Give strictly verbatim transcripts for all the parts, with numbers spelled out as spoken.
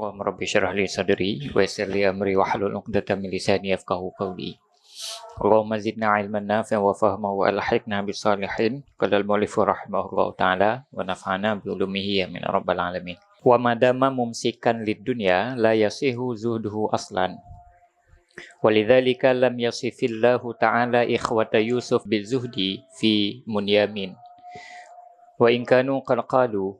Rabbi syrah li sadri wa yassir li amri wahlul 'uqdatam min lisani yafqahu qawli. Allahumma zidna ilman nafi'an wa fahma wa alhiqna bis salihin. Qala al-mu'allifu rahimahullahu ta'ala wa nafa'ana bi ulumihi, amin ya rabbal alamin. Wa ma dama mumsikan lid dunya la yasihu zuhduhu aslan. Walidzalika lam yasifillahu ta'ala ikhwata Yusuf bizuhdi fi Bunyamin. Wa in kanu qad qalu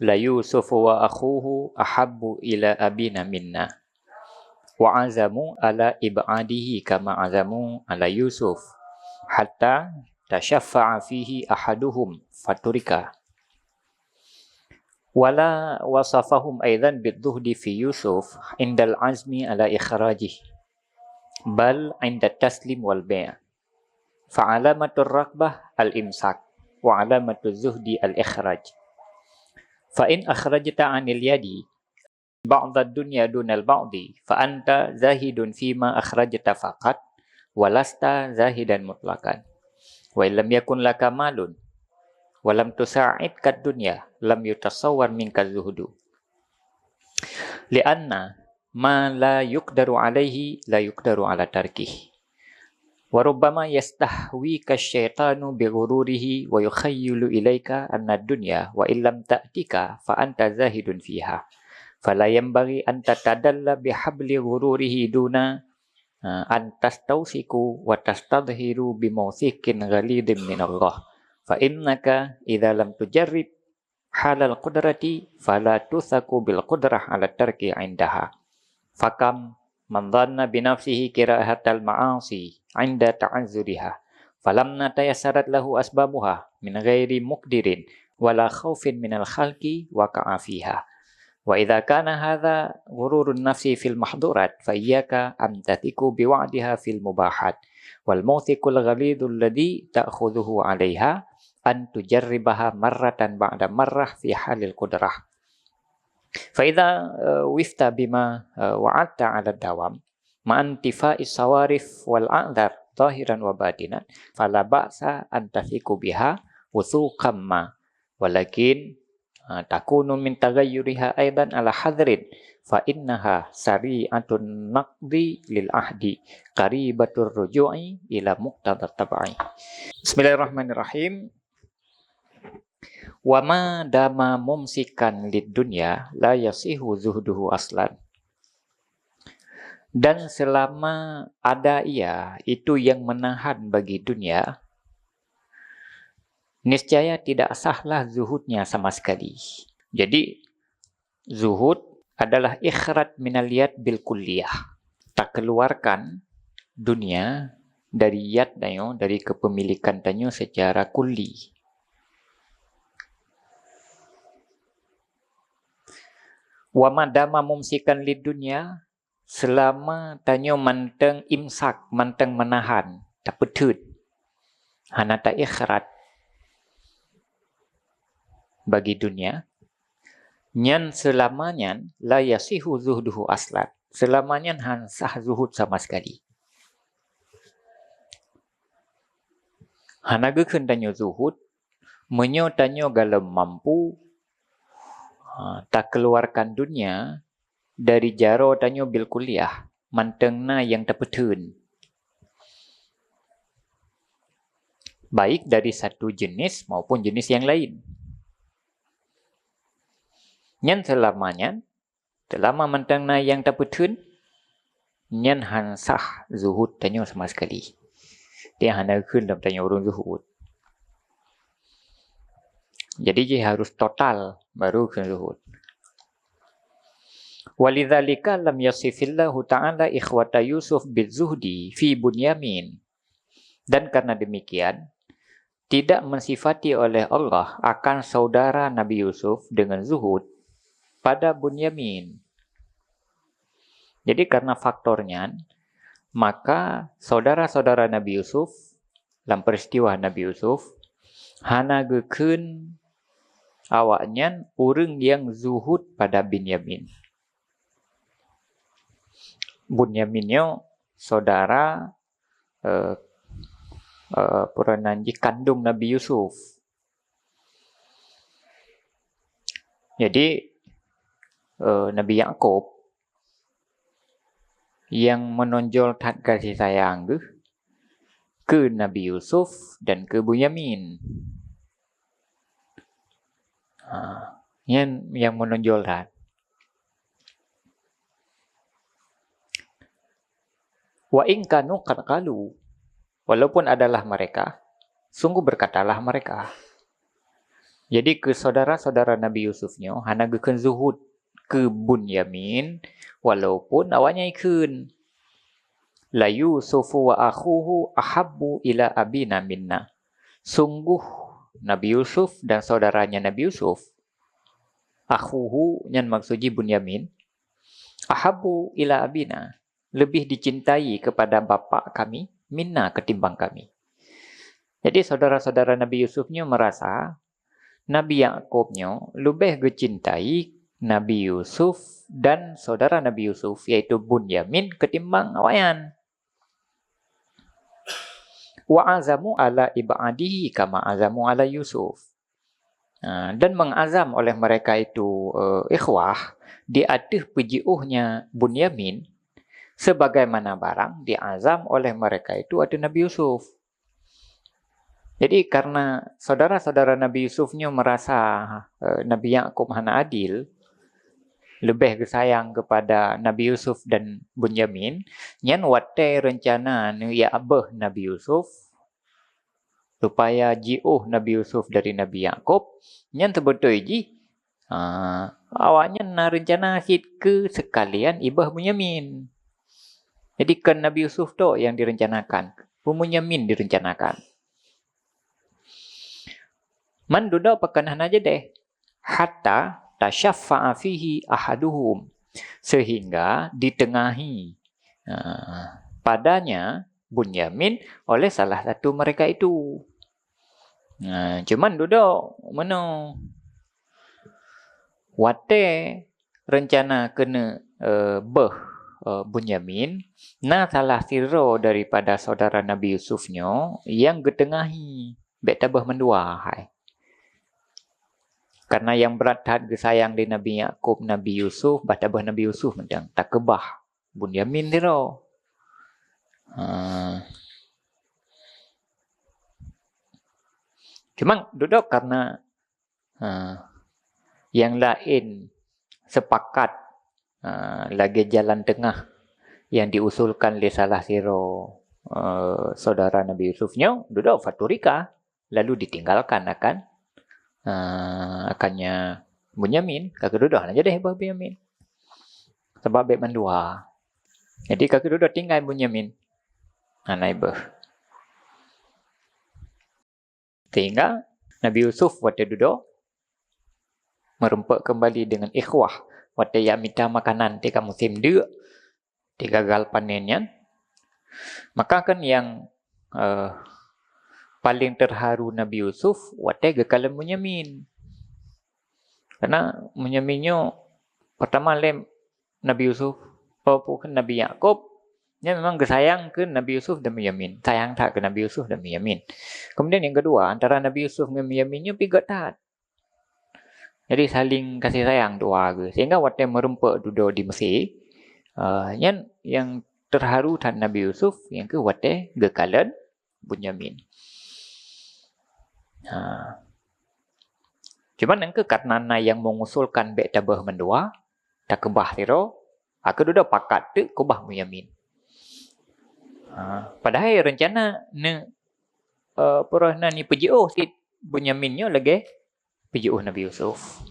la Yusuf wa akhuhu ahabbu ila abina minna. Wa azamu ala ib'adihi kama azamu ala Yusuf, hatta tashaffa'a fihi ahaduhum faturika. Wala wasafahum aidan bizuhdi fi Yusuf indal azmi ala ikhrajih, bal inda taslim wal bai'. Fa alamatur raghbah al-imsak, wa alamatul zuhdi al-ikhraj. Fa in akhrajta anil yadi ba'dad dunya dunal ba'di, fa anta zahidun fima akhrajta faqat, wa lasta zahidan mutlaqan. Wa illam yakun laka malun, wa lam tusa'idka dunya, lam yutasawwar minka zuhdu. Li'anna ma la yuqdaru alaihi la yuqdaru ala tarkih. Wa rubbama yastahwika syaitanu bi ghururihi wa yukhayyilu ilaika anna dunya wa illam ta'tika fa anta zahidun fiha. Fala yanbaghi an tatadalla bi habli ghururihi duna, eh, an tastausiku wa tastadhiru bi mawsikin ghalidin min Allah. Fa innaka idza lam tujarrib halal qudrati fala tusaku bil qudrah ala tarki indaha. Fakam man dhanna bi nafsihi kirahatal ma'asi inda ta'azzuriha, falamma tayassarat lahu asbabuha min ghairi muqdirin wala khaufin minal khalqi waqa'a fiha. Wa idza kana hadza ghururun nafsi fil mahdhurat, fa iyyaka an tathiqu bi wa'diha fil mubahat. Wal mawthiqul ghalidul ladzi ta'khudhuhu 'alaiha an tujarribaha marratan ba'da marrah fi halil qudrah. Fa idza, eh, wifta bima, eh, wa'adta 'ala dawam, ma'an tifa'is sawarif wal a'dzar zahiran wa batinan, fala ba'sa an tathiqu biha wuthuqan ma. Walakin, eh, takunu min taghayyuriha aidan ala hadrin, fa innaha sari'atun naqdi lil ahdi, qaribatur ruju'i ila muqtadat tab'i. Bismillahirrahmanirrahim. Wa ma dama mumsikan lid dunya la yasihu zuhduhu aslan. Dan selama ada ia, itu yang menahan bagi dunia, niscaya tidak sahlah zuhudnya sama sekali. Jadi, zuhud adalah ikhraj minal yad bil kulliyah. Takeluarkan dunia dari yad tanyoe, dari kepemilikan tanyoe secara kulli. Wa ma dama mumsikan lid dunya, selama tanyoe manteng imsak, manteng menahan, tapeutheun, hana taikhraj bagi dunia, nyan selama nyan la yasihu zuhduhu aslan. Selama nyan han sah zuhud sama sekali. Hana geukheun tanyoe zuhud, meunyoe tanyoe galom mampu, ha, takeluarkan dunia dari jaroe tanyoe bil kulliyah, manteng na nyang tapeutheun, baik dari satu jenis maupun jenis yang lain. Nyan selama nyan, selama manteng na nyang tapeutheun, nyan han sah zuhud tanyoe sama sekali. Dia hana geukheun lom tanyoe ureuëng zuhud. Jadi, jih harus total baru kheun zuhud. Walidzalika lam yasifillahu ta'ala ikhwata Yusuf bizuhdi fi Bunyamin. Dan karena demikian, tidak mensifati oleh Allah akan saudara Nabi Yusuf dengan zuhud pada Bunyamin. Jadi, karena faktor nyan, maka saudara-saudara Nabi Yusuf, lam peristiwa Nabi Yusuf, hana geukheun awaknyan ureuëng nyang zuhud pada Binyamin. Bunyamin nyoe saudara, eh, eh, puranan jih kandung Nabi Yusuf. Jadi, eh, Nabi Yakub, nyang meunonjol that kasih sayang geuh keu Nabi Yusuf dan keu Bunyamin. Ha, nyan nyang meunonjol that. Wa in kanu qad qalu, walaupun adalah mereka, sungguh berkatalah mereka. Jadi, keu saudara-saudara Nabi Yusuf nyoe hana geukheun zuhud keu Bunyamin, walaupun awaknyan ikheun, "La Yusufu wa akhuhu ahabbu ila abina minna." Sungguh Nabi Yusuf dan saudaranya Nabi Yusuf, akhuhu nyan maksud jih Bunyamin, ahabbu ila abina, lebih dicintai kepada bapak kami, minna, ketimbang kami. Jadi, saudara-saudara Nabi Yusuf nyoe merasa Nabi Yakub nyoe leubeh geucintai Nabi Yusuf dan saudara Nabi Yusuf, yaitu Bunyamin, ketimbang awaknyan. Wa azamu ala ibadihi kama azamu ala Yusuf. Ha, dan mengazam oleh mereka itu, eh, ikhwah, di ateueh peujiôhnya Bunyamin, sebagaimana barang diazam oleh mereka itu ateueh Nabi Yusuf. Jadi, karena saudara-saudara Nabi Yusuf nyoe merasa, eh, Nabi Yakub hana adil, leubeh geusayang kepada Nabi Yusuf dan Bunyamin, nyan watée reuncana neujak beuh Nabi Yusuf, supaya jiôh Nabi Yusuf dari Nabi Yakub, nyan seubeutôi jih, ah, awaknyan na reuncana cit keu seukalian ibeuh Bunyamin. Jadi, kon Nabi Yusuf tok nyang direncanakan, Bunyamin direncanakan. Man dudoe pakon hana jadeh, hatta tasyaffa'a fihi ahaduhum, sehingga ditengahi, ah, padanya Bunyamin oleh salah satu mereka itu. Nah, cuman dudoe meunoe. Watée reuncana keuneuk, eh, beuh, eh, Bunyamin, na salah sidroe daripada saudara Nabi Yusuf nyoe nyang geuteungahi, bék tabeuh mandua hai. Karena nyang brat that geusayang lé Nabi Yakub Nabi Yusuf, bah tabeuh Nabi Yusuf mantong, takeubah Bunyamin sidroe. Ha. Cuma dudoe karena, ha, nyang laén sepakat, ha, lagée jalan teungoh nyang diusulkan lé salah sidroe, eh, saudara Nabi Yusuf nyoe, dudoe faturika, lalu ditinggalkan akan, eh, akannya Bunyamin, ka keududoe hana jadeh beuh Bunyamin. Sabab bék mandua. Jadi, ka keududoe tinggai Bunyamin. Hana ibeuh. Sehingga Nabi Yusuf watée dudoe meureumpok keumbali deungon ikhwah, watée jak mita makanan tika musém deuk, tika gagal panen nyan. Maka kan nyang, eh, paleng teuharu Nabi Yusuf watée geukalon Bunyamin. Karena Bunyamin nyoe pertama lé Nabi Yusuf, oh, bukan, Nabi Yakub, nyan memang geusayang keu Nabi Yusuf dan Bunyamin. Sayang that keu Nabi Yusuf dan Bunyamin. Kemudian yang kedua, antara Nabi Yusuf ngon Bunyamin nyoe pih göt that. Jadi saling kasih sayang dua geuh. Sehingga watée meureumpok dudoe di Mesir, eh, nyan nyang teuharu that Nabi Yusuf, nyang keuh watée geukalon Bunyamin. Ha. Cuman nyang keuh karena na nyang mengusulkan bék tabeuh mandua, takeubah sidroe, ha, keududoe pakat teuk keubah Bunyamin. Ha, padahai reuncana ne, eh, peureuh na ni peujiôh cit Bunyamin nyoe lagée peujiôh Nabi Yusuf.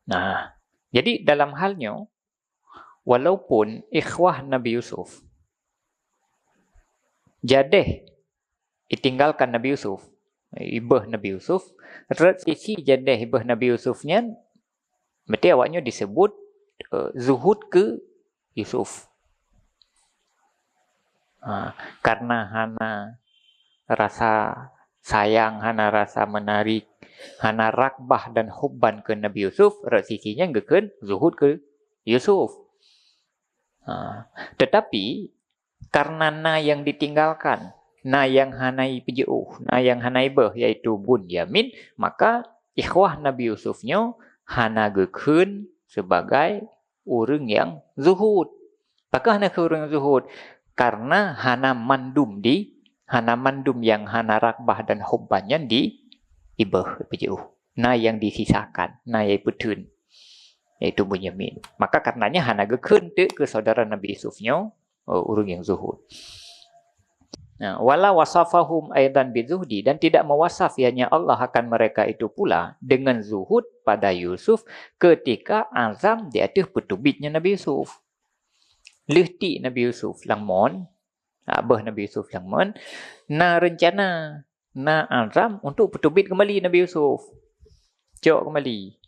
Nah, jadi dalam hal nyoe, walaupun ikhwah Nabi Yusuf jadeh itinggalkan Nabi Yusuf, ibeuh Nabi Yusuf, rot sisi jadeh ibeuh Nabi Yusuf nyan, meuti awaknyoe disebut, eh, zuhud keu Yusuf. Ha, karena hana rasa sayang, hana rasa menarik, hana ragbah dan hubban keu Nabi Yusuf, rot sisi nyan geukheun zuhud keu Yusuf. Ha, tetapi karena na nyang ditinggalkan, na nyang hana ipeujiôh, na nyang hana ibeuh, yaitu Bunyamin, maka ikhwah Nabi Yusuf nyoe hana geukheun sebagai ureuëng nyang zuhud. Pakon hana keu ureuëng zuhud? Karena hana mandum di, hana mandum nyang hana ragbah dan hubban nyan di ibeuh, ipeujiôh. Na nyang disisakan, na nyang ipeutheun, yaitu Bunyamin. Maka karenanya hana geukheun teuk keu saudara Nabi Yusuf nyoe, eh, ureuëng nyang zuhud. Nah, wala wasafahum aidan bizuhdi, dan tidak mewasaf ianya Allah akan mereka itu pula dengan zuhud pada Yusuf ketika azam di ateueh peuteubiet nyan Nabi Yusuf. Lheueh tiek Nabi Yusuf lam mon, abeuh Nabi Yusuf lam mon, na reuncana, na azam untuk peuteubiet keumbali Nabi Yusuf. Cok keumbali.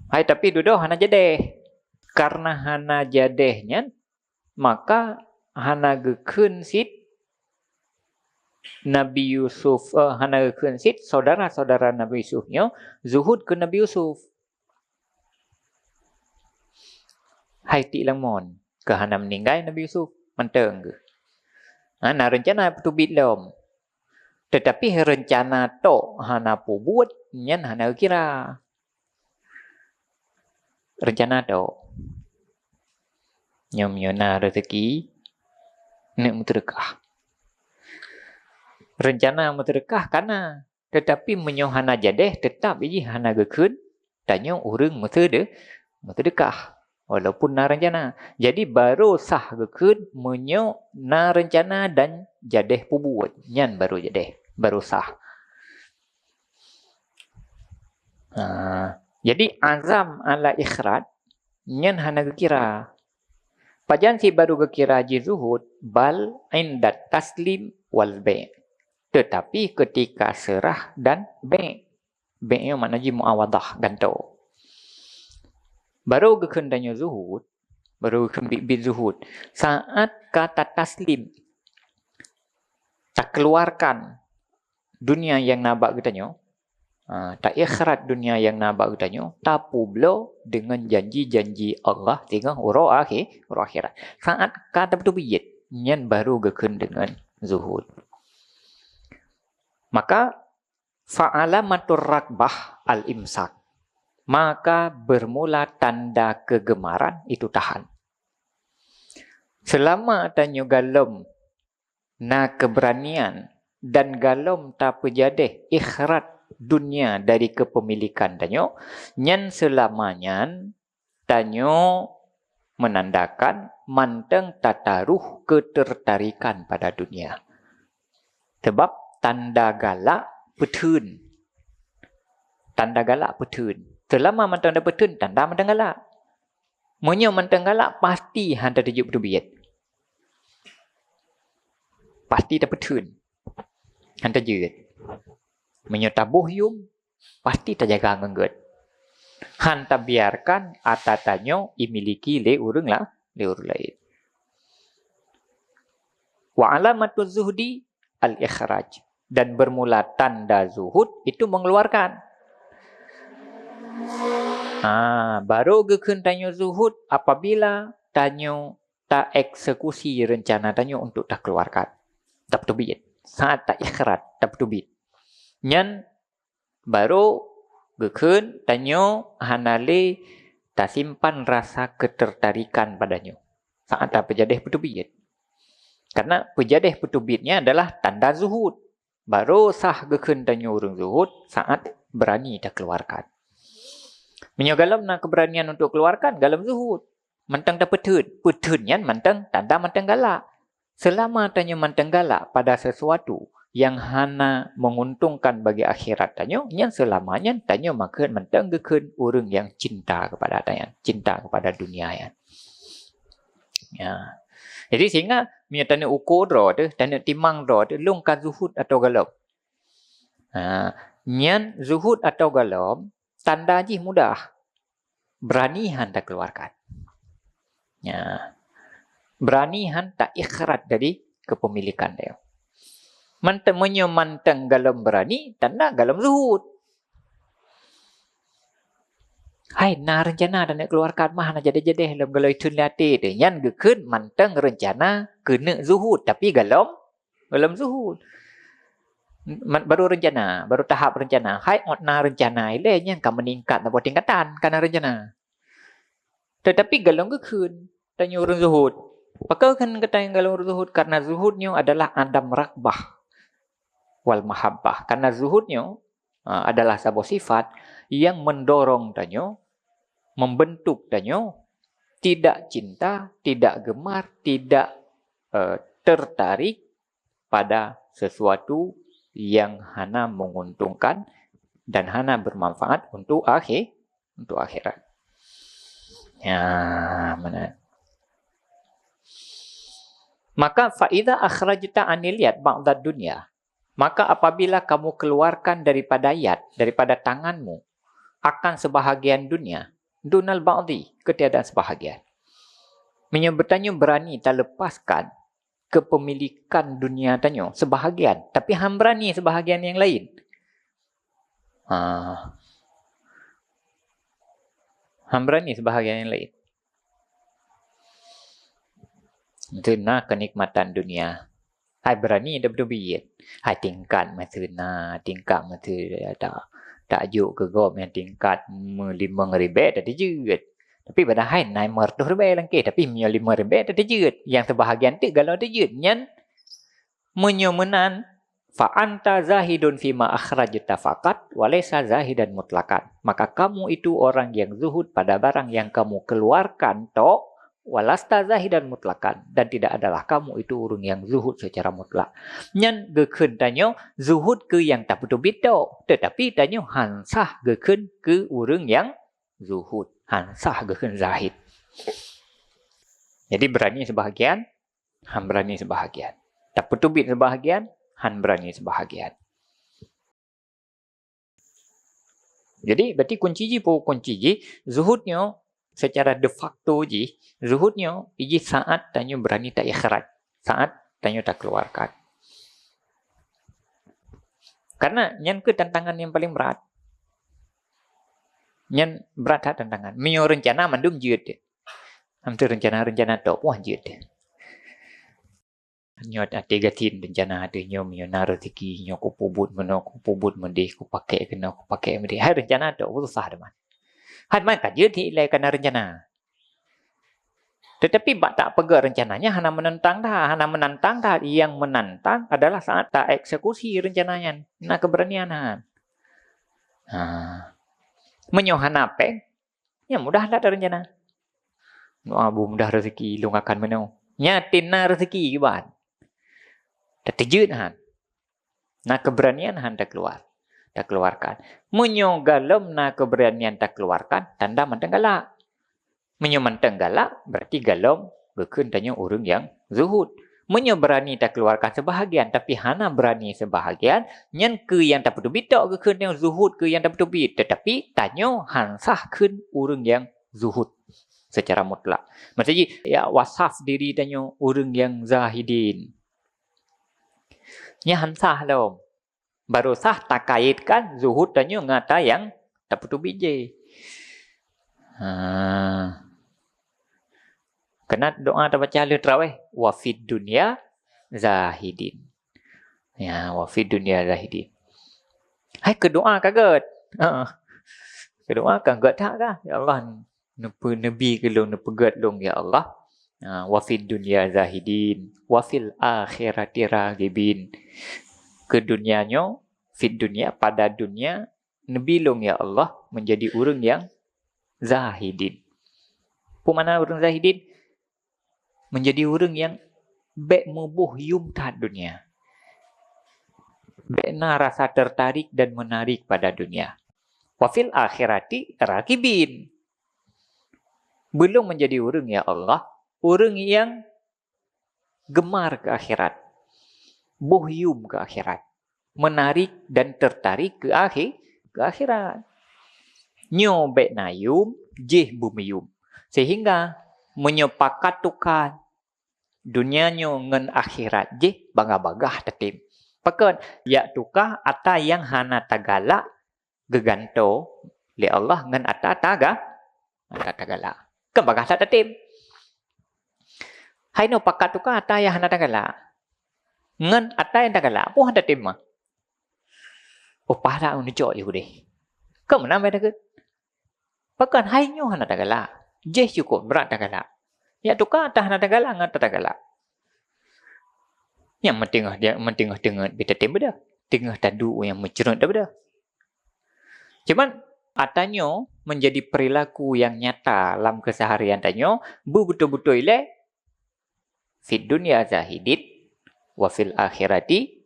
Hai, tapi dudoe hana jadeh. Karena hana jadeh nyan, maka hana geukheun cit Nabi Yusuf, eh, hana geukheun cit saudara-saudara Nabi Yusuf nyoe zuhud keu Nabi Yusuf. Hai tiek lam mon, keu hana meuninggai Nabi Yusuf, mantong geuh. Ha, na reuncana peuteubiet lom. Tetapi reuncana tok hana peubuet, nyan hana geukira. Reuncana tok. Nyoe meunyoe na rezeki, neuk meuseudeukah. Reuncana meuseudeukah ka na, tetapi meunyoe hana jadeh, teutap jih hana geukheun tanyoe ureuëng meuseude-, meuseudeukah, walaupun na reuncana. Jadi, barô sah geukheun meunyoe na reuncana dan jadeh peubuet. Nyan barô jadeh, barô sah. Ha, jadi azam ala ikhraj nyan hana geukira. Pajan cit barô geukira jih zuhud, bal inda taslim wal bai'. Tetapi ketika seurah dan bai'. Bai' nyoe makna jih muawadah, gantoe. Barô geukheun tanyoe zuhud, barô geukheun biet-biet zuhud saat ka tataslim, takeuluarkan dunia nyang na bak geutanyoe, ha, taikhraj dunia nyang na bak geutanyoe, tapeubloe deungon janji-janji Allah singoh uroe akhé-, uroe akhirat. Saat ka tapeuteubiet, nyan barô geukheun deungon zuhud. Maka, fa'alamatur ragbah al-imsak. Maka bermula tanda kegemaran itu tahan. Selama tanyoe galom na keberanian dan galom tapeujadeh ikhraj dunia dari kepemilikan tanyoe, nyan seulama nyan tanyoe meunandakan mantong tataruh keuteurtarikan pada dunia. Sabab tanda galak peutheun. Tanda galak peutheun. Seulama mantong tapeutheun, tanda mantong galak. Meunyoe mantong galak, pasti hana tajeuet peuteubiet. Pasti tapeutheun. Hana tajeuet. Meunyoe taboh yum, pasti tajaga ngon gét. Hana tabiarkan ata tanyoe imiliki lé ureuëng la-, lé ureuëng laén. Wa alamatuz zuhdi al-ikhraj. Dan bermula tanda zuhud itu mengeluarkan. Ha, barô geukheun tanyoe zuhud apabila tanyoe taeksekusi reuncana tanyoe untuk takeuluarkan. Tapeuteubiet. Saat taikhraj, tapeuteubiet. Nyan barô geukheun tanyoe hana lé tasimpan rasa keuteurtarikan pada nyoe saat tapeujadeh peuteubiet. Karena peujadeh peuteubiet nyan adalah tanda zuhud. Barô sah geukheun tanyoe ureuëng zuhud saat beurani takeuluarkan. Meunyoe galom na keubeuranian untuk keuluarkan, galom zuhud. Mantong tapeutheun. Peutheun nyan mantong tanda mantong galak. Seulama tanyoe mantong galak pada sesuatu nyang hana menguntungkan bagi akhirat tanyoe, nyan seulama nyan tanyoe makheun mantong geukheun ureuëng nyang cinta keupada tanyan, cinta keupada dunia nyan. Ya. Jadi sehingga meunyoe taneuk uko droe teuh, taneuk timang droe teuh, lôn ka zuhud atawa galom. Ha, nyan zuhud atawa galom, tanda jih mudah. Beurani hana takeuluarkan. Ya. Beurani hana taikhraj dari kepemilikan dia. Mantong, meunyoe mantong galom beurani, tanda galom zuhud. Hai, na reuncana taneuk keuluarkan mah hana jadeh-jadeh lom, galom itheun lé até teuh. Nyan geukheun mantong reuncana keuneuk zuhud, tapi galom, galom zuhud. Man-, baru rencana, baru tahap rencana. Hai ôt na rencana ilée nyan ka meuningkat saboh tingkatan, ka na rencana. Teutapi golom geukheun tanyoe ureuëng zuhud. Pakon kheun geutanyoe golom ureuëng zuhud? Karena zuhud nyoe adalah adam raghbah wal mahabbah. Karena zuhud nyoe, a, adalah saboh sifat yang mendorong tanyoe, membentuk tanyoe tidak cinta, tidak gemar, tidak, eh, tertarik pada sesuatu yang hana menguntungkan dan hana bermanfaat untuk akhir, untuk akhirat. Ya, mana? Maka, fa idza akhrajta anil yad ba'dad dunya, maka apabila kamu keluarkan daripada yad, daripada tanganmu, akan sebahagian dunia, dunal ba'di, ketiadaan sebahagian. Meunyoe tanyoe berani talepaskan kepemilikan dunia tanyoe sebahagian, tapi han berani sebahagian yang lain. Ha. Han berani sebahagian yang lain. Itu na kenikmatan dunia. Hai berani dah beuteubiet. Hai tingkat meuteuna, tingkat meuteuna tak, tak jok keu gob nyang tingkat me-, limong ribée dah teujeuet. Tapi padahai na limong reutôh ribée langkeh, tapi meunyoe limong ribée dah teujeuet. Yang sebahagian teuk galom teujeuet. Nyan meunyoe meunan, fa anta zahidun fima akhrajta faqat wa laisa zahidan mutlaqan. Maka kamu itu orang yang zuhud pada barang yang kamu keluarkan tok, walasta zahidan mutlaqan, dan tidak adalah kamu itu ureuëng yang zuhud secara mutlak. Nyan geukheun tanyoe zuhud keu nyang tapeuteubiet tok, tetapi tanyoe han sah geukheun keu ureuëng nyang zuhud, han sah geukheun zahid. Jadi berani sebahagian, han berani sebahagian. Tapeuteubiet sebahagian, han berani sebahagian. Jadi, berarti kunci jih peue? Kunci jih, zuhud nyoe secara de facto jih, zuhud nyoe jih saat tanyoe berani taikhraj, saat tanyoe takeluarkan. Karena nyan keuh tantangan yang paling berat. Nyan berat that tantangan. Meunyoe rencana mandum jeuet. Hampir rencana-rencana tok, wah jeuet. Nyoe até gasien rencana ateueh nyoe, meunyoe na rezeki nyoe kupeubuet meunoe, kupeubuet meudeh, kupakék keunoe, kupakék meudeh. Hai rencana tok, susah teuma. Hai man ka jeuet ilée kana rencana. Tetapi bak tak peugah rencana nyan hana menentang that, hana menantang that. Yang menantang adalah saat ta eksekusi rencana nyan. Na keberanian han. Ha. Meunyoe hana péng, nyan mudah that rencana. Doa bu mudah rezeki lôn akan meunoe. Nyan teuh na rezeki kiban. Tateujeuet han. Na keberanian han takeluar, takeluarkan. Meunyoe galom na keberanian takeluarkan, tanda mantong galak. Meunyoe mantong galak, berarti galom geukheun tanyoe ureuëng nyang zuhud. Meunyoe berani takeluarkan sebahagian, tapi hana berani sebahagian, nyan keuh nyang tapeuteubiet tok geukheun tanyoe zuhud keuh nyang tapeuteubiet, tetapi tanyoe han sah kheun ureuëng nyang zuhud secara mutlak. Maksud jih, ya wasaf diri tanyoe ureuëng nyang zahidin. Nyan han sah lom. Baru sah takaitkan zuhud tanyoe ngon ata nyang tapeuteubiet jih. Ha. Keunan doa tabaca lheueh traweh, "Wa fid dunya zahidin." Ya, "Wa fid dunya zahidin." Hai keu doa ka gét. Ha. Keu doa ka gét that kah? Ya Allah, neupe-, neubi keu lôn, neupeugét lôn, ya Allah. Ha, "Wa fid dunya zahidin, wa fil akhirati raghibin." Keu dunia nyoe, fid dunya, pada dunia, neubi lôn, ya Allah, menjadi ureuëng nyang zahidin. Peue makna ureuëng zahidin? Menjadi ureuëng nyang bék muboh yum that dunia. Bék na rasa tertarik dan menarik pada dunia. Wa fil akhirati raghibin. Beulôn menjadi ureuëng, ya Allah, ureuëng nyang gemar keu akhirat. Boh yum keu akhirat. Menarik dan tertarik keu akhi-, keu akhirat. Nyoe bék na yum, jih beumeuyum. Sehingga meunyoe pakat tuka dunia nyoe ngon akhirat jih bagah-bagah tatem. Pakon? Jak tuka ata nyang hana tagalak geugantoe lé Allah ngon ata taga-, ata tagalak. Kan bagah that tatem. Hai nyoe pakat tuka ata nyang hana tagalak ngon ata nyang tagalak, peue han tatem mah. Upah that neucok jih udeh. Keu meunan bak takheun. Pakon hai nyoe hana tagalak. Jih cukôp brat tagalak. Yak tuka tah hana tagalak ngon tah tagalak. Nyang meuteungoh dia, meuteungoh teungeut bit tatem beudôh. Teungoh tadu nyang meucreut dah beudôh. Cuman, ata nyoe menjadi perilaku yang nyata lam keseharian tanyoe, beubeutôi-beutôi lé, "Fid dunya zahidin, wa fil akhirati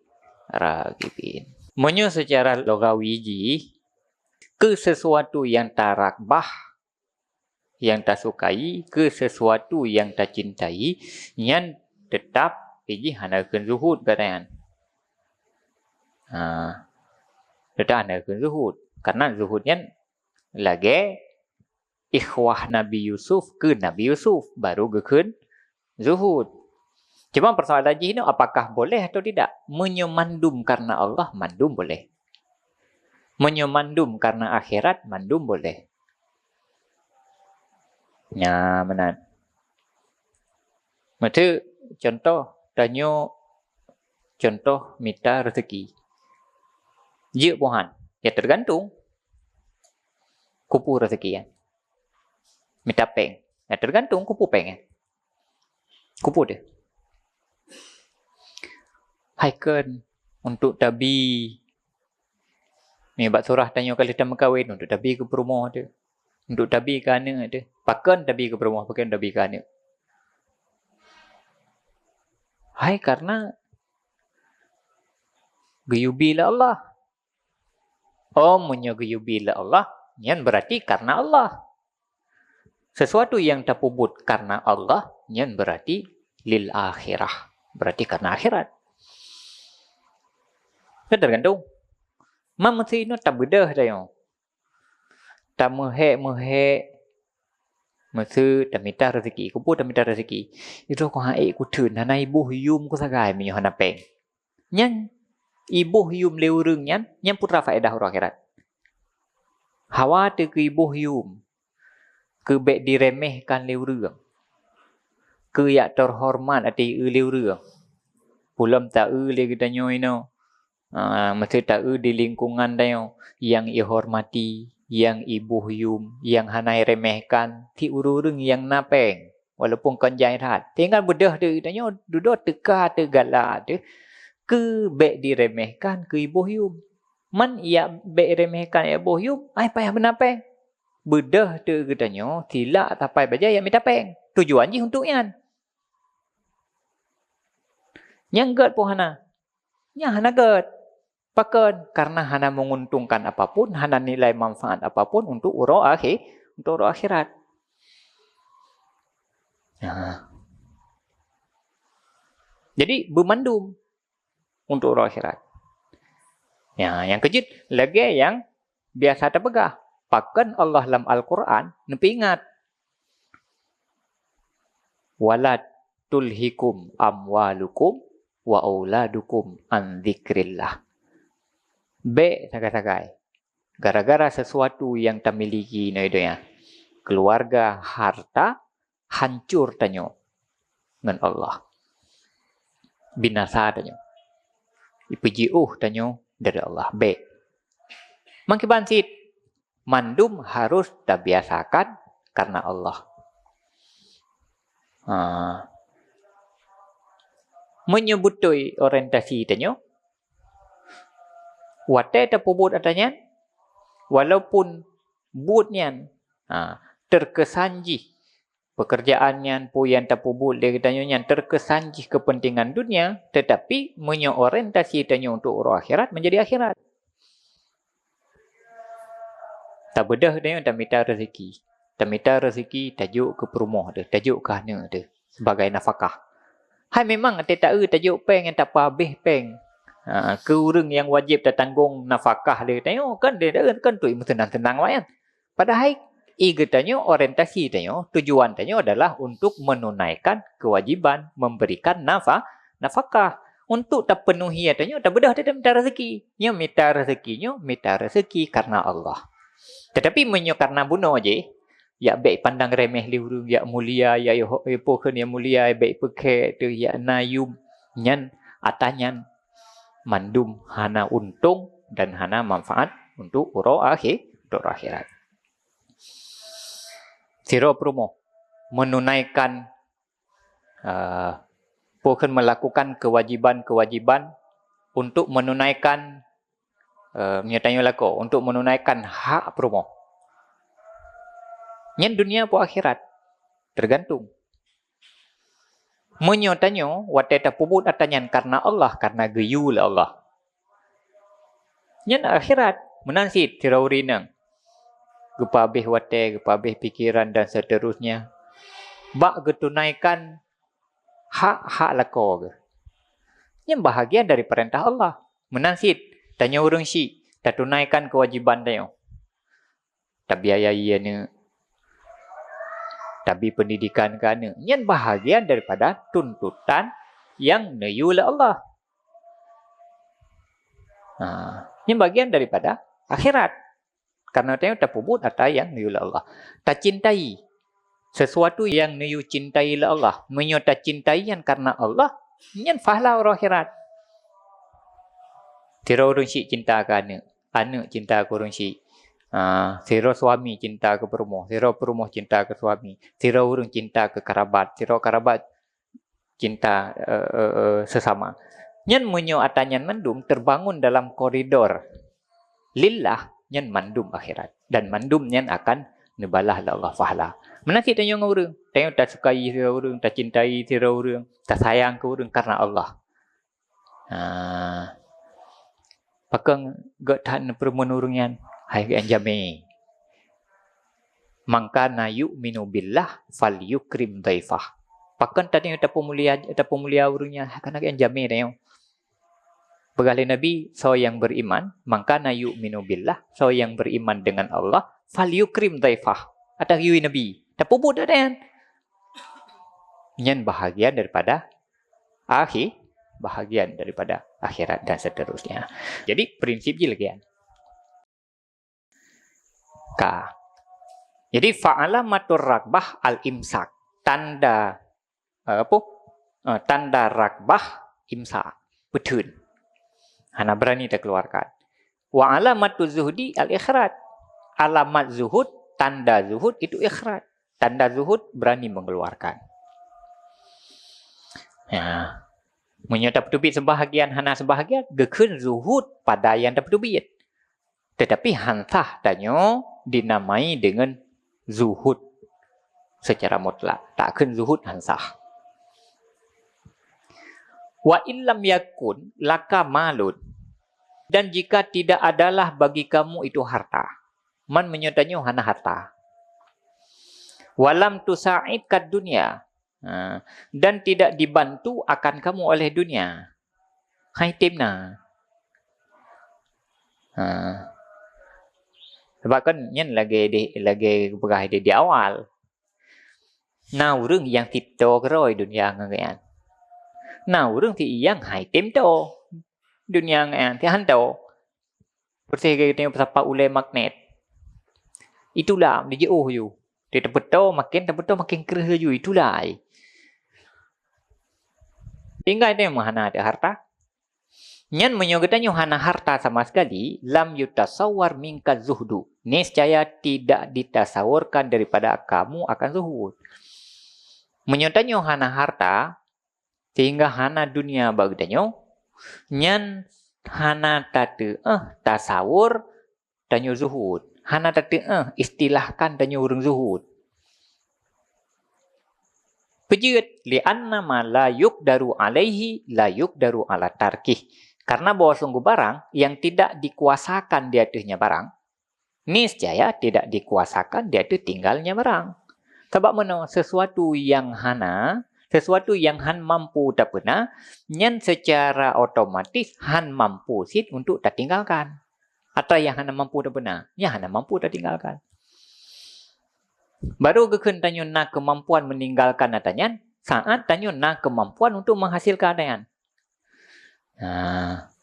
raghibin." Meunyoe secara logawi jih, keu sesuatu yang taragbah, yang tasukai, keu sesuatu yang tacintai, nyan teutap jih hana kheun zuhud, kata nyan. Ha, teutap hana kheun zuhud. Karena zuhud nyan lagée ikhwah Nabi Yusuf keu Nabi Yusuf, baru geukheun zuhud. Cuma persoalan jih nyoe, apakah boleh atau tidak? Meunyoe mandum karena Allah, mandum boleh. Meunyoe mandum karena akhirat, mandum boleh. Nya meunan. Meuteuk contoh, tanyoe contoh mita rezeki. Jeuet bohan, ya tergantung. Kupu rezeki nyan. Mita péng, ya tergantung kupu péng nyan. Kupu deh. Hai kheun untuk tabi. Ni bak surah tanyoe ka lheueh tameukawen untuk tabi keu peurumoh teuh. Untuk tabi keu aneuk teuh. Pakon tabi keu peurumoh, pakon tabi keu aneuk. Hai karena geuyubi lé Allah. Oh, meunyoe geuyubi lé Allah, nyan berarti karena Allah. Sesuatu yang tapeubuet karena Allah, nyan berarti lil akhirah. Berarti karena akhirat. Kan tergantung. Ma meusi inoe tabeudôh tanyoe. Tameuhék-meuhék. Meusi tamita rezeki. Kupu tamita rezeki. Itu kong hai kuteun, hana iboh yum kusagai meunyoe hana péng. Nyan iboh yum lé ureuëng nyan, nyan putra faedah uroe akhirat. Hawa teuh keu iboh yum, keu bék diremehkan lé ureuëng, keu yak teuhoreumat ateueh lé ureuëng. Pulom taeu lé geutanyoe inoe, ah, meusti taeu di lingkungan tanyoe nyang ihormati, nyang iboh yum, nyang hana iremehkan, ti ureuëng-ureuëng nyang na péng. Walaupun kon jai that. Tinggai beudôh teuh tanyoe dudoe teuka teuh galak teuh keu bék diremehkan keu iboh yum. Man yak bék remehkan yak boh yum, ai payah beuna péng. Beudôh teuh geutanyoe silak sapai bajée yak mita péng. Tujuan jih untuk nyan. Nyang gét pun hana. Nyan hana gét. Pakon? Karena hana menguntungkan apapun, hana nilai manfaat apapun untuk uroe akhé-, untuk uroe akhirat. Nah. Jadi, beumandum untuk uroe akhirat. Ya, nyang keujeuet, lagée nyang biasa tapeugah, pakon Allah lam Al-Qur'an neupeuingat, "Wala tulhikum amwalukum wa auladukum an dzikrillah." Bék sagai-sagai, gara-gara sesuatu nyang tamiliki nyoe donya, keuluwarga, harta, hancor tanyoe ngon Allah. Binasa tanyoe. Ipeujiôh tanyoe dari Allah. Bék. Meukiban cit, mandum harus tabiasakan karena Allah. Ha. Meunyoe beutôi orientasi tanyoe, watée tapeubuet ata nyan, walaupun buet nyan, ha, terkesan jih, pekerjaan nyan, peue nyang tapeubuet lé geutanyoe nyan terkesan jih kepentingan dunia, tetapi meunyoe orientasi tanyoe untuk uroe akhirat, menjadi akhirat. Tabeudôh tanyoe tamita rezeki. Tamita rezeki tajok keu peurumoh teuh, tajok keu aneuk teuh sebagai nafakah. Hai memang até taeu tajok péng nyang tapeuhabéh péng. Ha, keu ureuëng nyang wajéb tatanggong nafakah lé tanyoe, kan, kan tuek meuseunang-seunang awaknyan. Padahai, i geutanyoe, orientasi tanyoe, tujuan tanyoe adalah untuk menunaikan kewajiban memberikan nafa-, nafakah. Untuk tapeunuhi tanyoe, tabeudôh teuh tamita rezeki. Nyoe mita rezeki, nyoe mita rezeki karena Allah. Tetapi meunyoe karena bunoe jih, yak bék pandang remeh lé ureuëng, yak mulia, yak yo-, yo po kheun yak mulia, bék peukhée teuh yak na yum, nyan ata nyan mandum hana untông dan hana manfaat untuk uroe akhé-, untuk uroe akhirat. Sidroe peurumoh menunaikan, eh, peue kheun, melakukan kewajiban-kewajiban untuk menunaikan, eh, meunyoe tanyoe lakoe, untuk menunaikan hak peurumoh. Nyan dunia peue akhirat? Tergantung. Meunyoe tanyoe watée tapeubuet atra nyan karna Allah, karna geuyue lé Allah, nyan akhirat. Meunan cit sidroe ureuëng inong geupeuhabéh watée, geupeuhabéh pikeran dan seterusnya bak geutunaikan hak-hak lakoe geuh. Nyan bahagian dari peurintah Allah. Meunan cit tanyoe ureuëng syik tatunaikan keuwajiban tanyoe. Tabiayai aneuëk, tabi peundidikan keu aneuëk, nyan bahagian daripada tuntutan nyang neuyue lé Allah. Ha, nyan bagian daripada akhirat. Karena tanyoe tapeubuet atra nyang neuyue lé Allah. Tacintai sesuatu nyang neuyue cintai lé Allah. Meunyoe tacintai nyan karena Allah, nyan pahala uroe akhirat. Sidroe ureuëng syik cinta keu aneuëk, aneuëk cinta keu ureuëng syik. Ah, sidroe suami cinta keu peurumoh, sidroe peurumoh cinta keu suami, sidroe ureuëng cinta keu karabat, sidroe karabat cinta, eh, eh, eh, sesama. Nyan meunyoe atra nyan mandum terbangun dalam koridor lillah, nyan mandum akhirat. Dan mandum nyan akan neubalah lé Allah pahala. Meunan cit tanyoe ngon ureuëng. Tanyoe tasukai sidroe ureuëng, tacintai sidroe ureuëng, tasayang keu ureuëng karena Allah. Ha. Pakon gét that neupeureumeun ureuëng nyan? Hai geuh nyang jamé. "Man kana yu'minu billah falyukrim dhaifah." Pakon tanyoe tapeumulia, tapeumulia ureuëng nyan? Hai kana geuh nyang jamé tanyoe. Peugah lé Nabi, "Soe nyang beriman, man kana yu'minu billah, soe nyang beriman dengan Allah, falyukrim dhaifah." Atra geuyue Nabi, tapeubuet atra nyan. Nyan bahagian daripada akhi-, bahagian daripada akhirat dan seterusnya. Jadi, prinsip jih lagée nyan. Ka. Jadi, fa'alamatur ragbah al-imsak. Tanda, eh, apa? Eh, tanda ragbah imsak. Peutheun. Hana berani takeluarkan. Wa alamatu zuhdi al-ikhraj. Alamat zuhud, tanda zuhud itu ikhraj. Tanda zuhud berani mengeluarkan. Ya. Meunyoe tapeuteubiet seubahagian hana seubahagian, geukheun zuhud pada nyang tapeuteubiet. Tetapi han sah tanyoe dinamai deungon zuhud secara mutlak. Takheun zuhud han sah. "Wa illam yakun laka malun," dan jika tidak adalah bagi kamu itu harta. Man meunyoe tanyoe hana harta. "Walam tusa'idka dunya," ha, dan tidak dibantu akan kamu oleh dunia. Hai tem na. Ha. Sebab kan nyan lagée di, lagée peugah di, di awal. Na ureuëng nyang sip toe keurôi dunia ngon geuh nyan. Na ureuëng sip nyang hai tem toe dunia ngon geuh nyan, sip han toe. Persis lagée geutanyoe peusapat ulée magnet. Itulah, dijiôh ju. Di tapeutoe, maken tapeutoe maken kreueh laju. Itulah ai. Tinggai deh meuhana ada harta. Nyan meunyoe geutanyoe hana harta sama sekali, lam yutasawwar minka zuhdu. Niscaya tidak ditasaworkan daripada kamu akan zuhud. Meunyoe tanyoe hana harta, sehingga hana dunia bak geutanyoe, nyan hana tateueh tasawur tanyoe zuhud. Hana tateueh istilahkan tanyoe ureuëng zuhud. Peue jeuet? "Li'anna ma la yuqdaru alaihi la yuqdaru ala tarkih." Karena bahwa sungguh barang yang tidak dikuasakan di ateuehnya barang, niscaya tidak dikuasakan di ateueh tinggalnya barang. Sabab meunoe, sesuatu yang hana, sesuatu yang han mampu tapeuna, nyan secara otomatis han mampu cit untuk tatinggalkan. Atra nyang hana mampu tapeuna, nyan hana mampu tatinggalkan. Baru geukheun tanyoe na keumampuan meninggalkan atra nyan, saat tanyoe na keumampuan untuk menghasilkan atra nyan. Nah,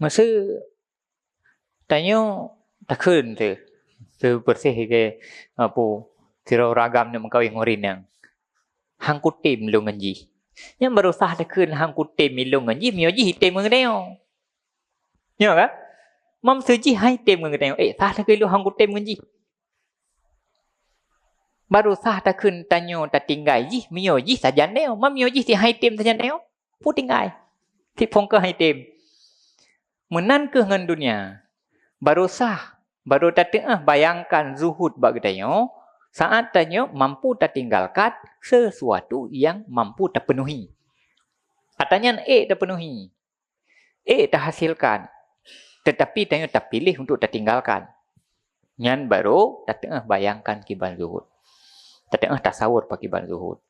meuseu tanyoe takheun teuh, teuh persis ke, apa, sidroe ureuëng agam neuk meukawen ngon ureuëng inong. Han kutem lôn ngon jih. Nyan baru sah takheun han kutem lôn ngon jih, meunyoe jih item ngon geutanyoe. Nyo kan? Mam seujih hai tem ngon geutanyoe. Eh, sah lagèe lôn hang kutem ngon jih. Baru sah takheun tanyoe tatinggai jih, meunyoe jih sajan tanyoe. Mam meunyoe jih si hai tem sajan tanyoe, peue tinggai. Si phon keu hai tem. Meunan keuh ngon dunia. Baru sah, baru tateu'ah bayangkan zuhud bak geutanyoe, saat tanyoe mampu tatinggalkan sesuatu nyang mampu tapeunuhi. Ata nyan ék tapeunuhi, ék tahasilkan, teutapi tanyoe tapiléh untuk tatinggalkan. Nyan baru tateu'ah bayangkan kiban zuhud. Tateu'ah tasawur pakiban zuhud.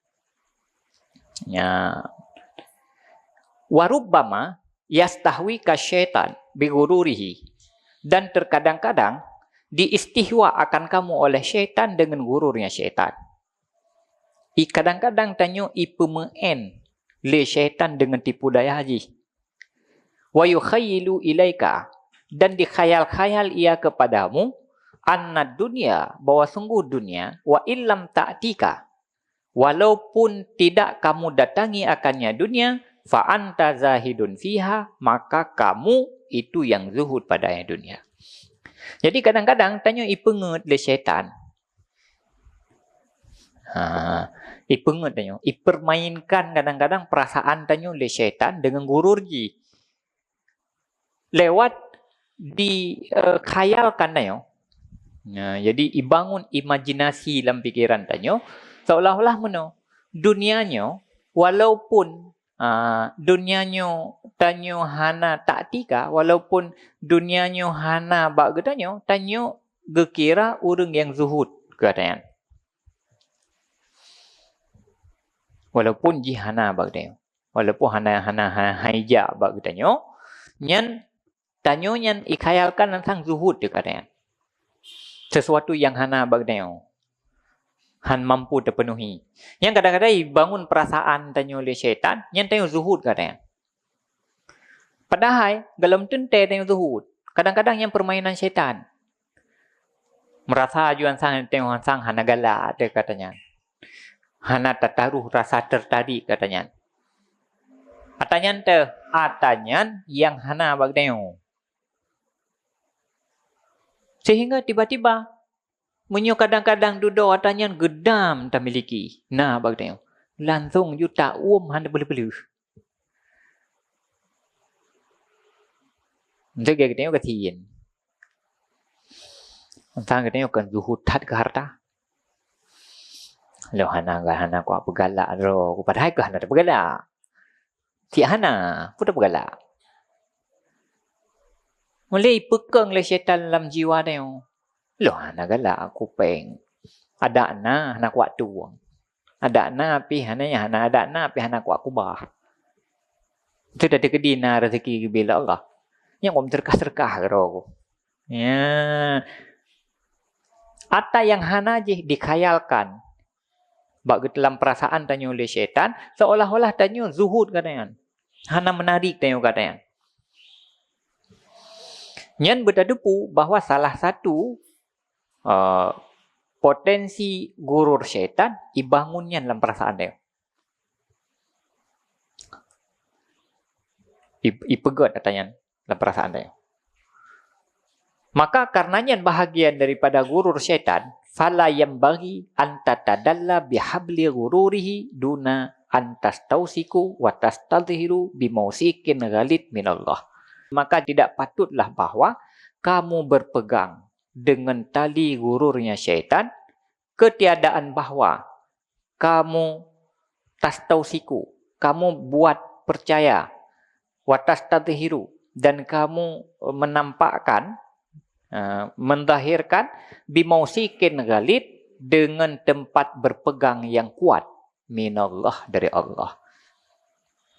Nya. Warubbama yastahwika syaitan bighururihi. Dan terkadang-kadang diistihwa akan kamu oleh syaitan dengan gururnya syaitan. I kadang-kadang tanyoe ipeumeu'en lé syaitan dengan tipu daya jih. Wa yukhayyilu ilaika, dan dikhayal-khayal ia kepadamu, anna dunya, bahwa sungguh dunia, wa illam ta'tika, walaupun tidak kamu datangi akannya dunia, fa anta zahidun fiha, maka kamu itu yang zuhud padanya dunia. Jadi kadang-kadang tanyoe ipeungeut lé syaitan. Ha, ipeungeut tanyoe, ipermainkan kadang-kadang perasaan tanyoe lé syaitan dengan gurur jih. Lewat di, eh, khayalkan tanyoe. Nah, jadi ibangun imajinasi lam pikiran tanyoe seolah-olah meunoe. Dunia nyoe, walaupun, ah, dunia nyoe tanyoe hana taktika, walaupun dunia nyoe hana bak geutanyoe, tanyoe geukira ureuëng nyang zuhud keu gata nyan. Walaupun jih hana bak geutanyoe. Walaupun hana, hana, hana hai jak bak geutanyoe, nyan tanyoe nyan ikhayalkan teuntang zuhud keu gata nyan. Sesuatu nyang hana bak geutanyoe. Han mampu teupenuhi. Nyang kadang-kadang ibangun perasaan tanyoe lé syaitan, nyan tanyoe zuhud keu gata nyan. Padahai, gohlom teuntèe tanyoe zuhud. Kadang-kadang nyan permainan syaitan. Meurasa aju ansang, teuh ansang hana galak teuh keu gata nyan. Hana tataroh rasa tertarik keu gata nyan. Ata nyan teuh, ata nyan nyang hana bak geutanyoe. Sehingga tiba-tiba, meunyoe kadang-kadang dudoe ata nyan geudam tamiliki, na bak geutanyoe, langsong ju ta-uem hana peuleueh-peuleueh. Untuk geutanyoe gasien. Teuntang geutanyoe kan zuhud that keu harta. Lôn hana, hana kuat peugalak droe, padahai keu hana tapeugalak. Cit hana, peue tapeugalak. Mulai peukong lé syaitan lam jiwa tanyoe. Lôn hana galak kupeng. Adak na hana kuat tueng. Adak na pih hana, hana adak na pih hana kuat kubah. Sudah teukeudi na rezeki geubri lé Allah. Nyang kum serkah-serkah keudroe ku. Ya. Ata nyang hana jih dikhayalkan bak geutelam perasaan tanyoe lé syaitan, seolah-olah tanyoe zuhud keu gata nyan. Hana menarik tanyoe keu gata nyan. Nyan beuteupeue bahwa salah satu, eh, potensi gurur syaitan ibangun nyan lam perasaan tanyoe. I-, ipeugét ata nyan lam perasaan tanyoe. Maka karena nyan bahagian daripada gurur syaitan, fala yanbaghi an tatadalla bihabli ghururihi duna an tastausiku wa tastadhiru bimausikin ghalid minallah. Maka tidak patutlah bahwa kamu berpegang dengan tali gururnya syaitan, ketiadaan bahwa kamu tastausiku, kamu buat percaya, wa tastadhiru, dan kamu, eh, menampakkan, eh, menzahirkan, bimausikin ghalid, dengan tempat berpegang yang kuat, minallah, dari Allah.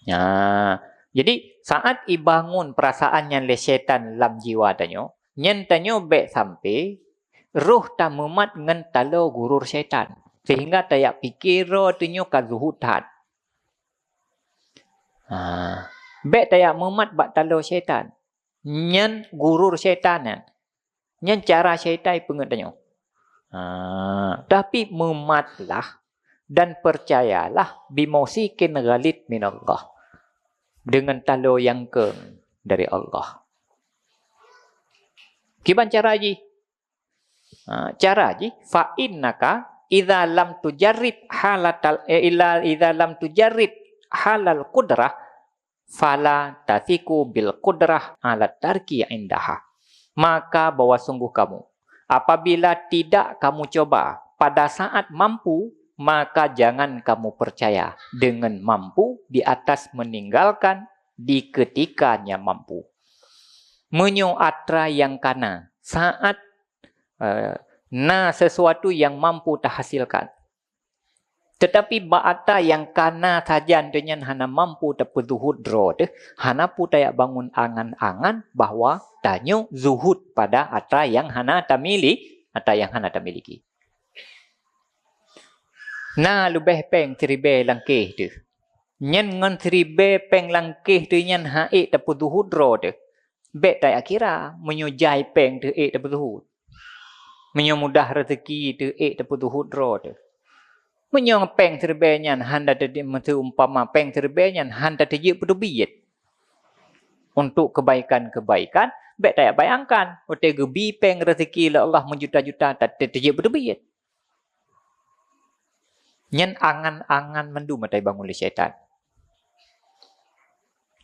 Nah, jadi saat ibangun perasaan nyan lé syaitan lam jiwa tanyoe, nyan tanyoe bék sampai roh tameumat ngon taloe gurur syaitan, sehingga tajak pike droe tanyoe ka zuhud that. Ha, bék tajak meumat bak taloe syaitan. Nyan gurur syaitan nyan. Nyan cara syaitan ipeungét tanyoe. Ha, tapi meumatlah dan percayalah bimausikin ghalid minallah, dengan taloe nyang keung dari Allah. Kiban cara jih? Ha, cara jih, fa innaka idza lam tujarrib halatal, eh, illa idza lam tujarrib halal qudrah, fala tathiqu bil qudrah ala tarki indaha. Maka bahwa sungguh kamu, apabila tidak kamu coba pada saat mampu, maka jangan kamu percaya dengan mampu di atas meninggalkan di ketikanya mampu. Meunyoe atra nyang kana saat, eh, na sesuatu nyang mampu tahasilkan, teutapi bak atra nyang kana sajan, tanyoe nyan hana mampu tapeuzuhud droe teuh, hana peue tajak bangun angan-angan bahwa tanyoe zuhud pada atra nyang hana tamili-, atra nyang hana tamiliki. Na leubeh péng siribèe lam kéh teuh. Nyan ngon siribèe péng lam kéh teuh nyan han ék tapeuzuhud droe teuh. Bèk tajak kira, meunyoe jai péng teuh ék tapeuzuhud. Meunyoe mudah raseuki teuh ék tapeuzuhud droe teuh. Meunyoe péng siribèe nyan han ta-, meuseumpama péng siribèe nyan han tateubiet peuteubiet untuk keubaikan-keubaikan, bèk tajak bayangkan, watèe geubi péng raseuki lé Allah meujuta-juta, ta-, tateubiet peuteubiet. Nyan angan-angan mandum ata bangun lé syaitan.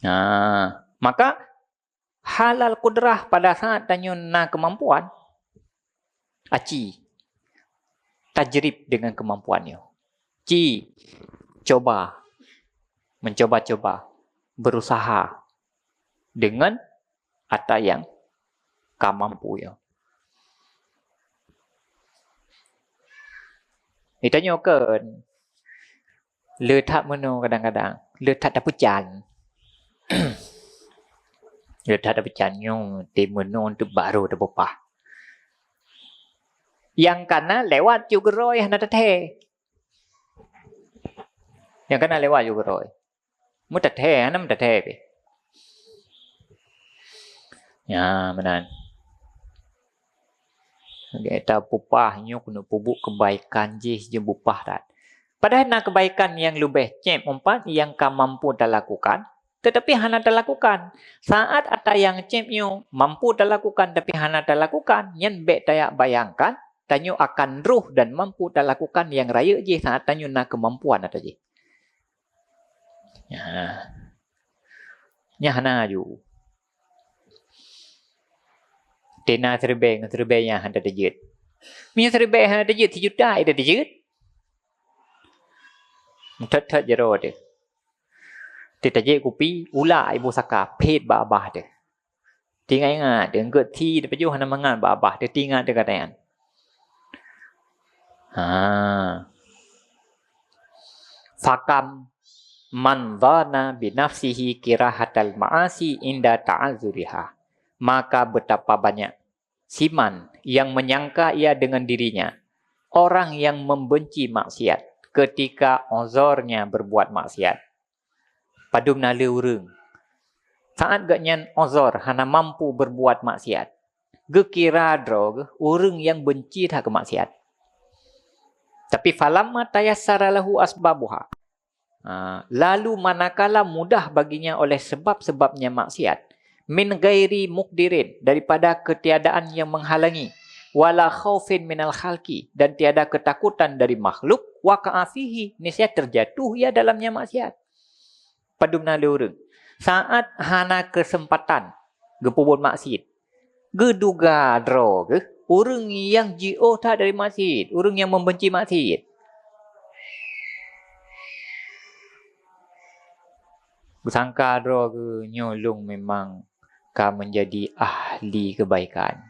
Nah, maka halal qudrah pada saat tanyoe na keumampuan, aci tajrib dengan keumampuan nyoe. Ci coba, mencoba-coba, berusaha dengan ata nyang ka mampu nyoe. Di tanyoe kan, le that meunoe kadang-kadang, le that tapeucan. Le that tapeucan nyoe, di meunoe tu baru tapeupah. Nyang kana lewat ju keudroe hana tathèe. Nyang kana lewat ju keudroe. Meutathe, hana meutathe pih. Ya, meunan. Gata peupah nyoe keuneuk peubuet keubaikan jih, jeuet peupah that. Padahai na keubaikan nyang leubeh cep meupat nyang ka mampu talakukan, teutapi hana talakukan. Saat ata nyang cep nyoe mampu talakukan, tapi hana talakukan, nyan bèk tajak bayangkan tanyoe akan roh dan mampu talakukan nyang rayeuk jih saat tanyoe na keumampuan ata jih. Nyan, nyan hana aju. Tena siribèe ngon siribèe nyan han tateujeuet. Meunyoe siribèe han tateujeuet, sijuta ék tateujeuet. Thot-thot jaroe teuh. Teutajeuet kupi, ulak ibu saka, phét bak babah teuh. Teuingat-ingat, deungon geuh thi tapajoh hana mangat bak babah, teuingat teuh gata nyan. Ha. Fakam man dhana bi nafsihi kirahatal ma'asi inda ta'azuriha. Maka betapa banyak siman yang menyangka ia dengan dirinya, orang yang membenci maksiat ketika uzurnya berbuat maksiat. Padum na lé ureuëng, saat geuhnyan uzur hana mampu berbuat maksiat, geukira droe geuh ureuëng nyang beunci that keu maksiat. Tapi falamma tayassara lahu asbabuha, ha, lalu manakala mudah baginya oleh sebab-sebabnya maksiat, min ghairi muqdirin, daripada ketiadaan yang menghalangi, wala khaufin minal khalqi, dan tiada ketakutan dari makhluk, waqa'a fihi, niscaya terjatuh ia dalamnya maksiat. Padum na lé ureuëng, saat hana keuseumpatan geupeubuet maksiet, geuduga droe geuh ureuëng nyang jiôh that dari maksiet, ureuëng nyang membenci maksiet. Geusangka droe geuh nyoe lôn memang ka menjadi ahli kebaikan.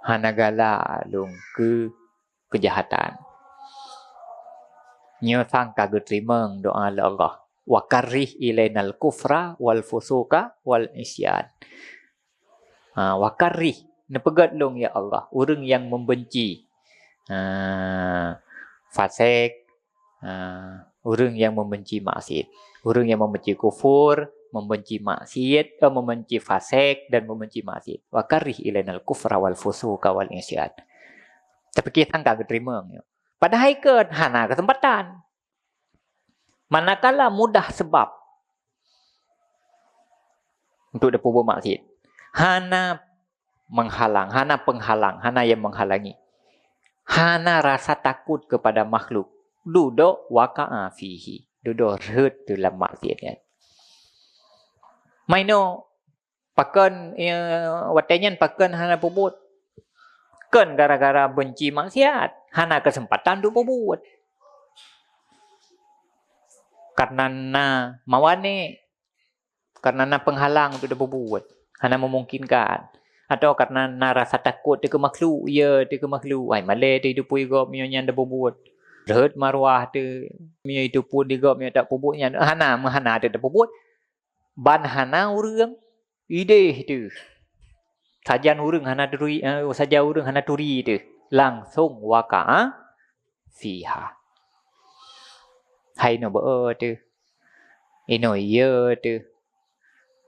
Hana galak lôn keu keujahatan. Nyoe sang ka geuteurimong doa lé Allah, "Wa karrih ilainal kufra wal fusuqa wal isyan." Ha, "Wa karrih," neupeugét lôn, ya Allah, ureuëng nyang membenci, ha, fasek, ha, ureuëng nyang membenci maksiat. Ureuëng nyang membenci kufur, membenci maksiat, eh, membenci fasek dan membenci maksiat. "Wa karrih ilainal kufra wal fusuqa wal isyan." Tapi kisang ka geuteurimong nyoe. Padahai kan hana keuseumpatan. Manakala mudah sebab untuk tapeubuet maksiat, hana menghalang, hana penghalang, hana yang menghalangi. Hana rasa takut kepada makhluk. Dudoe waqa'a fihi. Dudoe rhot dalam maksiat nyan. Maino pakon, eh, watée nyan pakon hana peubuet? Kon gara-gara benci maksiat, hana keuseumpatan untuk peubuet. Karena na mawane, karena na penghalang untuk peubuet, hana memungkinkan. Atau karena na rasa takot teuh keu makhluk, ya teuh keu makhluk, ai malée teuh jiteupeue gob meunyoe nyan tapeubuet. Rhot marwah teuh meunyoe jiteupeue di gob meunyoe tapeubuet nyan, hana, meuhana teuh tapeubuet. Ban hana ureuëng ideh teuh. Sajan ureuëng hana turi, eh, sajan ureuëng hana turi teuh, langsong waqa'a fiha. Hai inoe beu teuh. Inoe iya teuh.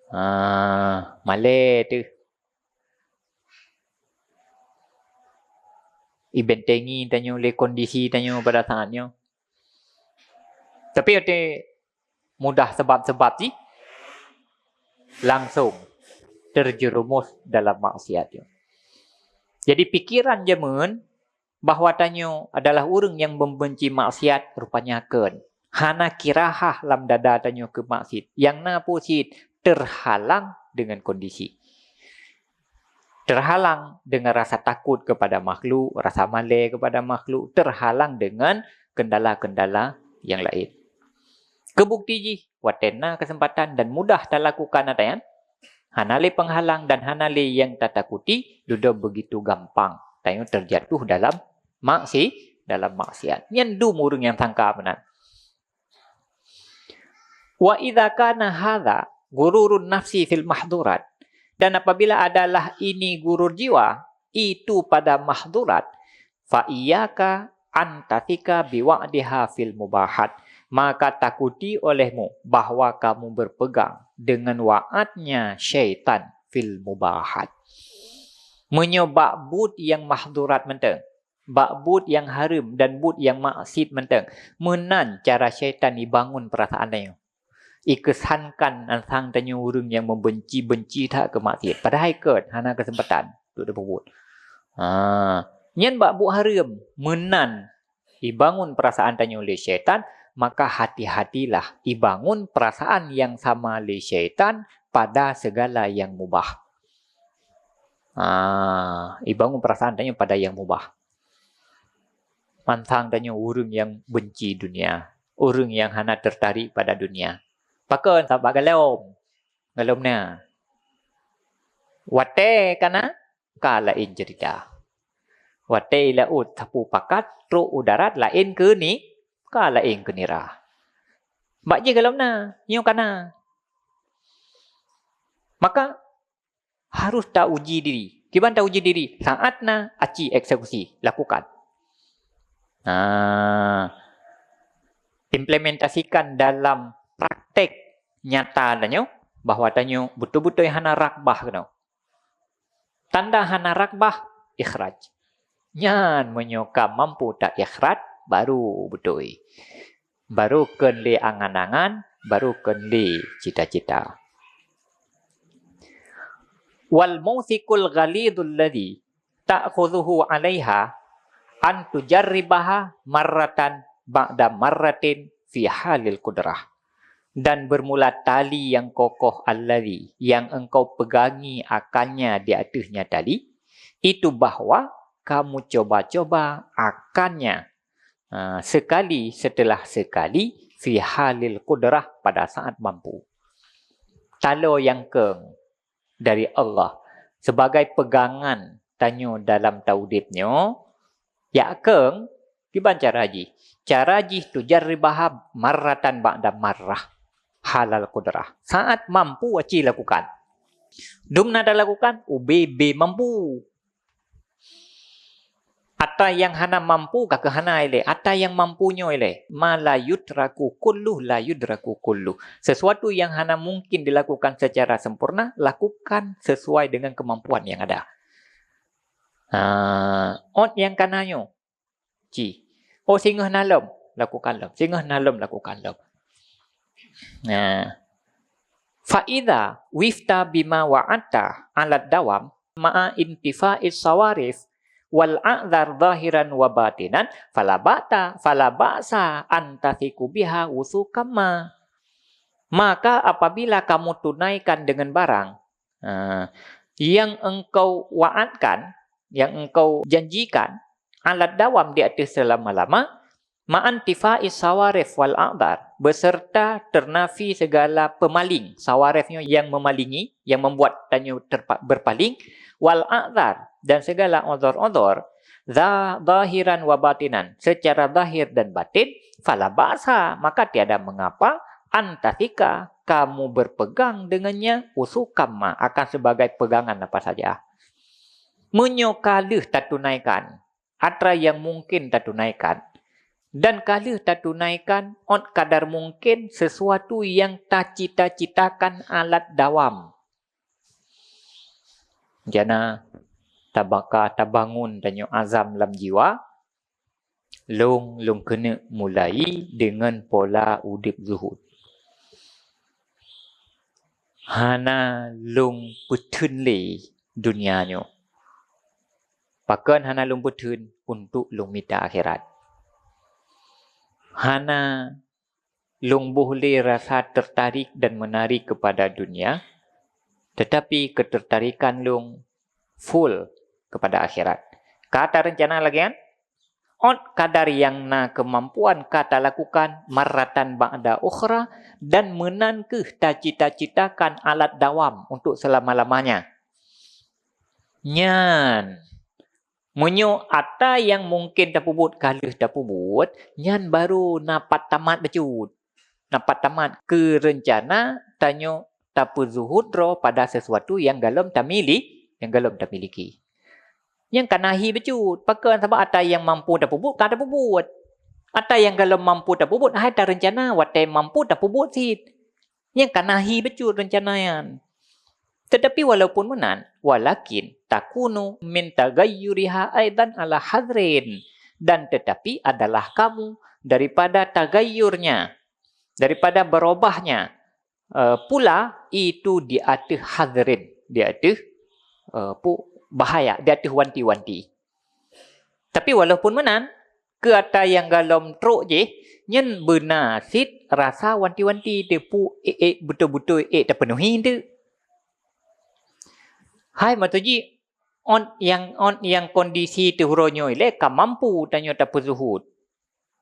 Ah, malée teuh. Ibentengi tanyoe lé kondisi tanyoe pada saat nyoe. Tapi watée mudah sebab-sebab jih, langsong terjerumus dalam maksiat. Jadi pikiran jameun bahwa tanyoe adalah ureuëng nyang membenci maksiat, rupanya kon. Hana kirahah lam dada tanyoe keu maksiat. Nyang na peue cit terhalang dengan kondisi. Terhalang dengan rasa takut kepada makhluk, rasa malée kepada makhluk, terhalang dengan kendala-kendala yang lain. Keu bukti jih, watée na keuseumpatan dan mudah talakukan ata nyan, hana lé penghalang dan hana lé nyang tatakuti, dudoe begitu gampang tanyoe terjatuh dalam maksi-, dalam maksiat. Nyan dum ureuëng nyang sangka meunan. Wa idza kana hadza ghururun nafsi fil mahdhurat, dan apabila adalah ini gurur jiwa itu pada mahdhurat, fa iyyaka an tatsika bi wa'diha fil mubahat, maka takuti olehmu bahwa kamu berpegang dengan wa'adnya syaitan fil mubahat. Meunyoe bak buet nyang mahdhurat mantong, bak buet nyang hareuem dan buet nyang maksiat mantong, meunan cara syaitan ibangun peurasaan tanyoe. Ikeusankan asang tanyoe ureuëng nyang membenci-benci that keu maksiat, padahai kon hana keuseumpatan untuk tapeubuet. Ha, nyan bak buet hareuem meunan ibangun peurasaan tanyoe lé syaitan, maka hati-hatilah ibangun peurasaan nyang sama lé syaitan pada segala nyang mubah. Ah, ibangun peurasaan tanyoe pada nyang mubah. Mantong tanyoe ureuëng nyang benci dunia, ureuëng nyang hana tertarik pada dunia. Pakon? Sabab galom, galom na. Watée kana, ka laén cerita. Watée laôt sapeue pakat, trok u darat laén keu ni, ka laén keu nira. Bak jih galom na, nyoe kana. Maka harus tauji diri. Kiban tauji diri? Saat na aci eksekusi, lakukan. Nah, implementasikan dalam praktek nyata tanyoe bahwa tanyoe beutôi-beutôi hana ragbah keunoe. Tanda hana ragbah, ikhraj. Nyan meunyoe ka mampu ta-ikhraj, baru beutôi. Baru kon lé angan-angan, baru kon lé cita-cita. Wal mausikul ghalidul ladzi ta'khudhuhu 'alaiha an tujarribaha marratan ba'da marratin fi halil qudrah. Dan bermula tali yang kokoh alladzi yang engkau pegangi akannya di atasnya tali, itu bahwa kamu coba-coba akannya, ha, sekali setelah sekali fi halil qudrah pada saat mampu. Taloe nyang kong dari Allah sebagai pegangan tanyoe dalam taudeb nyoe, jak kong kiban cara jih? Cara jih tujarribaha marratan ba'da marrah halal qudrah. Saat mampu aci lakukan. Dum na talakukan, ubé bé mampu. Ata nyang hana mampu ka keuh hana ilée, ata nyang mampu nyoe ilée. Ma la yudraku kulluh, la yudraku kulluh. Sesuatu yang hana mungkin dilakukan secara sempurna, lakukan sesuai dengan kemampuan yang ada. Ha, ot nyang kana nyoe, ci. Oh, singoh na lom, lakukan lom. Singoh na lom, lakukan lom. Nah, fa idza wifta bima wa'adta 'alad dawam, ma'a intifa'is sawarif wal a'dzar zahiran wa batinan, fala ba'ta, fala ba'sa an tasiku biha wusukamma. Maka apabila kamu tunaikan dengan barang, ha, yang engkau wa'adkan, yang engkau janjikan, alat dawam di atas selama-lama, ma'an tifa'is sawarif wal a'dzar, beserta ternafi segala pemaling, sawarif nyoe yang memalingi, yang membuat tanyoe terpa-, berpaling, wal a'dzar, dan segala uzur-uzur, za-, zahiran wa batinan, secara zahir dan batin, fala ba'sa, maka tiada mengapa, an tasika, kamu berpegang dengannya, wusukamma, akan sebagai pegangan apa saja. Meunyoe ka lheueh tatunaikan, atra nyang mungkin tatunaikan, dan ka lheueh tatunaikan ôt kadar mungkin sesuatu nyang tacita-citakan alat dawam. Jana tabaka tabangun tanyoe azam lam jiwa, lôn, lôn keuneuk mulai deungon pola udeb zuhud. Hana lôn peutheun lé dunia nyoe. Pakon hana lôn peutheun? Untuk lôn mita akhirat. Hana lôn boh lé rasa tertarik dan menarik kepada dunia, tetapi ketertarikan lôn full kepada akhirat. Ka tareuncana lagée nyan? Ôt kadar nyang na keumampuan ka talakukan marratan ba'da ukhra dan meunan kheueh tacita-citakan alat dawam untuk selama-lamanya. Nyan, meunyoe atra nyang mungken tapeubuet ka lheueh tapeubuet, nyan barô na pat tamat bacut. Na pat tamat keu reuncana tanyoe tapeuzuhud droe pada sesuatu nyang golom tamili-, nyang golom tamiliki. Nyang ka na hi bacut, pakon? Sabab atra nyang mampu tapeubuet, ka tapeubuet. Atra nyang golom mampu tapeubuet, hai tareuncana watée mampu tapeubuet cit. Nyang ka na hi bacut reuncana nyan. Tetapi walaupun meunan, walakin takunu min taghayyuriha aidan ala hadrin. Dan tetapi adalah kamu daripada taghayyurnya, daripada berubahnya, eh, pula itu di ateueh hadrin, di ateueh, eh, pu-, bahaya, di ateueh wanti-wanti. Tapi walaupun meunan, keu atra nyang golom trok jih, nyan beuna cit rasa wanti-wanti teupeu ék-ék beutôi-beutôi ék tapeunuhi teuk. Hai meutuji, ôt nyang, ôt nyang kondisi teuh uroe nyoe ilée ka mampu tanyoe tapeuzuhud.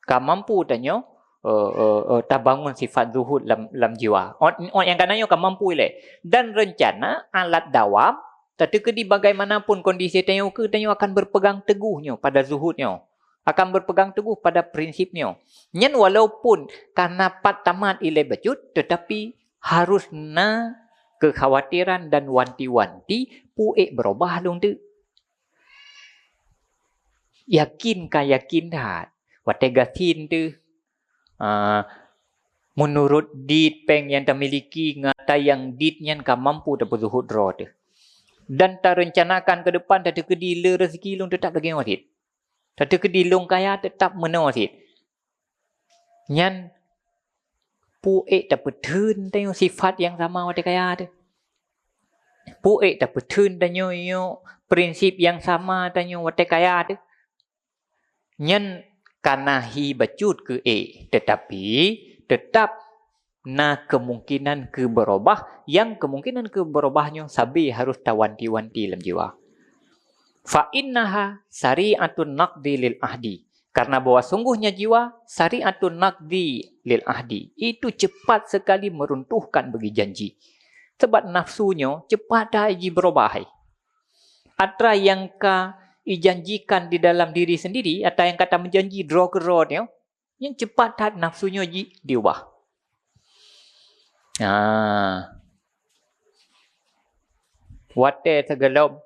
Ka mampu tanyoe, eh, eh, eh, tabangun sifat zuhud lam, lam jiwa. Ôt, ôt nyang ka na nyoe ka mampu ilée. Dan reuncana alat dawam tateukeudi bagaimanapun kondisi tanyoe keu tanyoe akan berpegang teguh nyoe pada zuhud nyoe. Akan berpegang teguh pada prinsip nyoe. Nyan walaupun ka na pat tamat ilée bacut, tetapi harus na kekhawatiran dan wanti-wanti peue ék beurubah lom teuk. Yakin ka yakin that, watée gasien teuh, ah, meunurot dit péng nyang tamiliki ngon atra nyang dit nyan ka mampu tapeuzuhud droe teuh. Dan tareuncanakan keu depan tateukeudi le reuzeki lom teutap lagée nyoe cit. Tateukeudi lom kaya teutap meunoe cit. Nyan peue ék tapeutheun tanyoe sifat nyang sama watée kaya teuh. Peue ék tapeutheun tanyoe nyoe prinsip nyang sama tanyoe watée kaya teuh. Nyan ka na hi bacut keu ék, teutapi teutap na keumungkinan keu beurubah, nyang keumungkinan keu beurubah nyoe sabe harôh tawanti-wanti lam jiwa. Fa innaha sari'atun naqdi lil ahdi. Karena bahwa sungguhnya jiwa sari'atun naqdi lil ahdi, itu cepat sekali meruntuhkan bagi janji. Sebab nafsu nyoe cepat that jibeurubah. Atra nyang ka ijanjikan di dalam diri sendiri, atra nyang ka tameujanji droe keudroe nyoe, nyang cepat that nafsu nyoe ji-, diubah. Ah. Watée teugeulom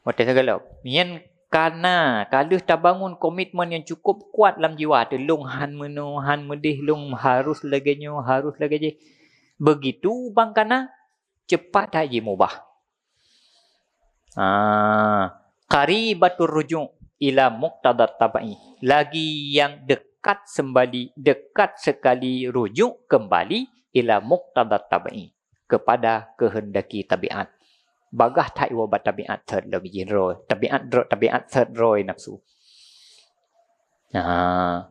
Watée teugeulom, nyan ka na, ka lheueh tabangun komitmen nyang cukup kuat lam jiwa teuh, lôn han meunoe, han meudeh, lôn harôh lagée nyoe, harôh lagée jéh. Begitu ban ka na, cepat that jimeubah. Ah, qaribatur ruju' ila muqtadat tab'i. Lagi nyang dekat sembali, dekat sekali rujuk kembali ila muqtadat tab'i, kepada kehendaki tabiat. Bagaih that iwoe bak tabiat thot lom jih droe. Tabiat droe, tabiat thot droe nafsu. Nah.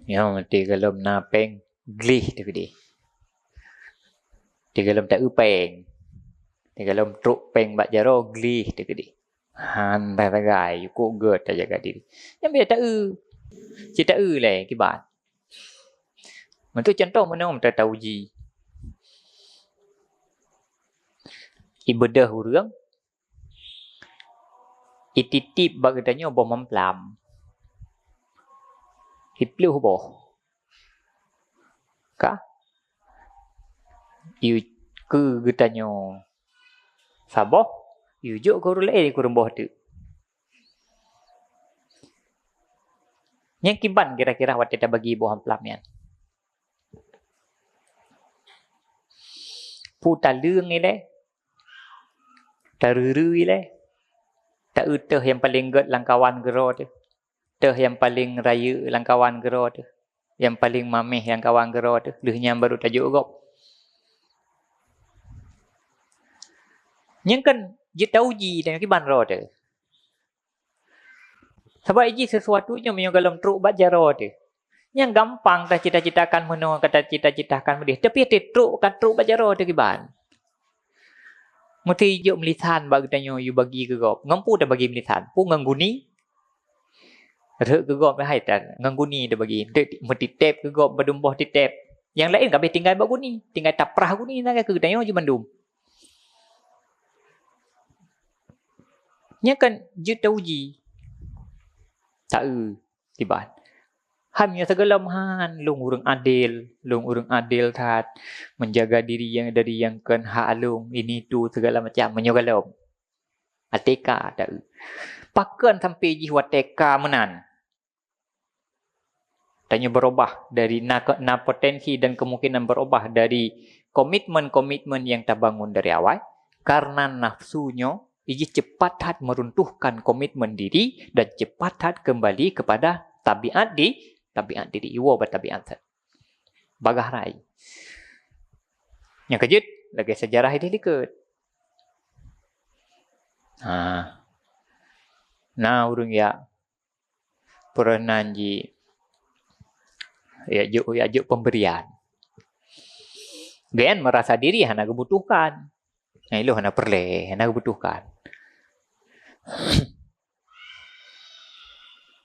Nyoe teugalom na péng gleh teukeudi. Teugalom ta-eu péng. Teugalom trok péng bak jaroe gleh teukeudi. Han tasagai, yukuk gét tajaga diri. Nyang biasa ta-eu. Cit ta-eu lé kiban. Meunyoe contoh meunoe ta-, tauji. Ibeudôh ureuëng, ititip bak geutanyoe boh mamplam. Siplôh boh. Ka? Yue keu geutanyoe saboh, yue jok keu ureuëng laén kureueng boh teuk. Nyang kiban kira-kira watée tabagi boh mamplam nyan. Peue taleueng ilée, tareureue ilée, ta-eu teuh nyang paleng gét lam kawan keudroe teuh, teuh nyang paleng rayeuk lam kawan keudroe teuh, nyang paleng maméh lam kawan keudroe teuh, lheueh nyan barô tajok gob. Nyang kan jeuet tauji dan kiban droe teuh. Sabab jih sesuatu nyoe meunyoe galom trok bak jaroe teuh. Nyang gampang tacita-citakan meunoe, ka tacita-citakan meudeh. Tapi trok ka trok bak jaroe teuh kiban. Meusti jok meulisan bak geutanyoe yue bagi keu gob. Ngon peue tabagi meulisan? Peue ngon guni? Rhot keu gob hai tan. Ngon guni tabagi. Meuti-, meutitép keu gob padum boh titép. Nyang laén ka abéh tinggai bak guni. Tinggai taprah guni na keu geutanyoe jih mandum. Nyan kan jeuet tauji. Ta-eu kiban. Han meunyoe sigohlom han, lôn ureuëng adil, lôn ureuëng adil that, menjaga diri nyang dari nyang kon hak lôn, ini itu segala macam meunyoe gohlom. Até ka ta-eu. Pakon sampai jih watée ka meunan. Tanyoe berubah dari na, na potensi dan kemungkinan berubah dari komitmen-komitmen yang tabangun dari awai, karena nafsu nyoe ijih cepat that meruntuhkan komitmen diri dan cepat that kembali kepada tabiat di, tabiat diri. Iwoe bak tabiat that. Bagaih rai. Nyang keujeuet, lagée sejarah ideh likot. Ha. Na ureuëng yak peurenan ji, ya jok, ya jok pemberian. Gen merasa diri hana geubutuhkan. Nah, ilôn hana peureulée, hana geubutuhkan.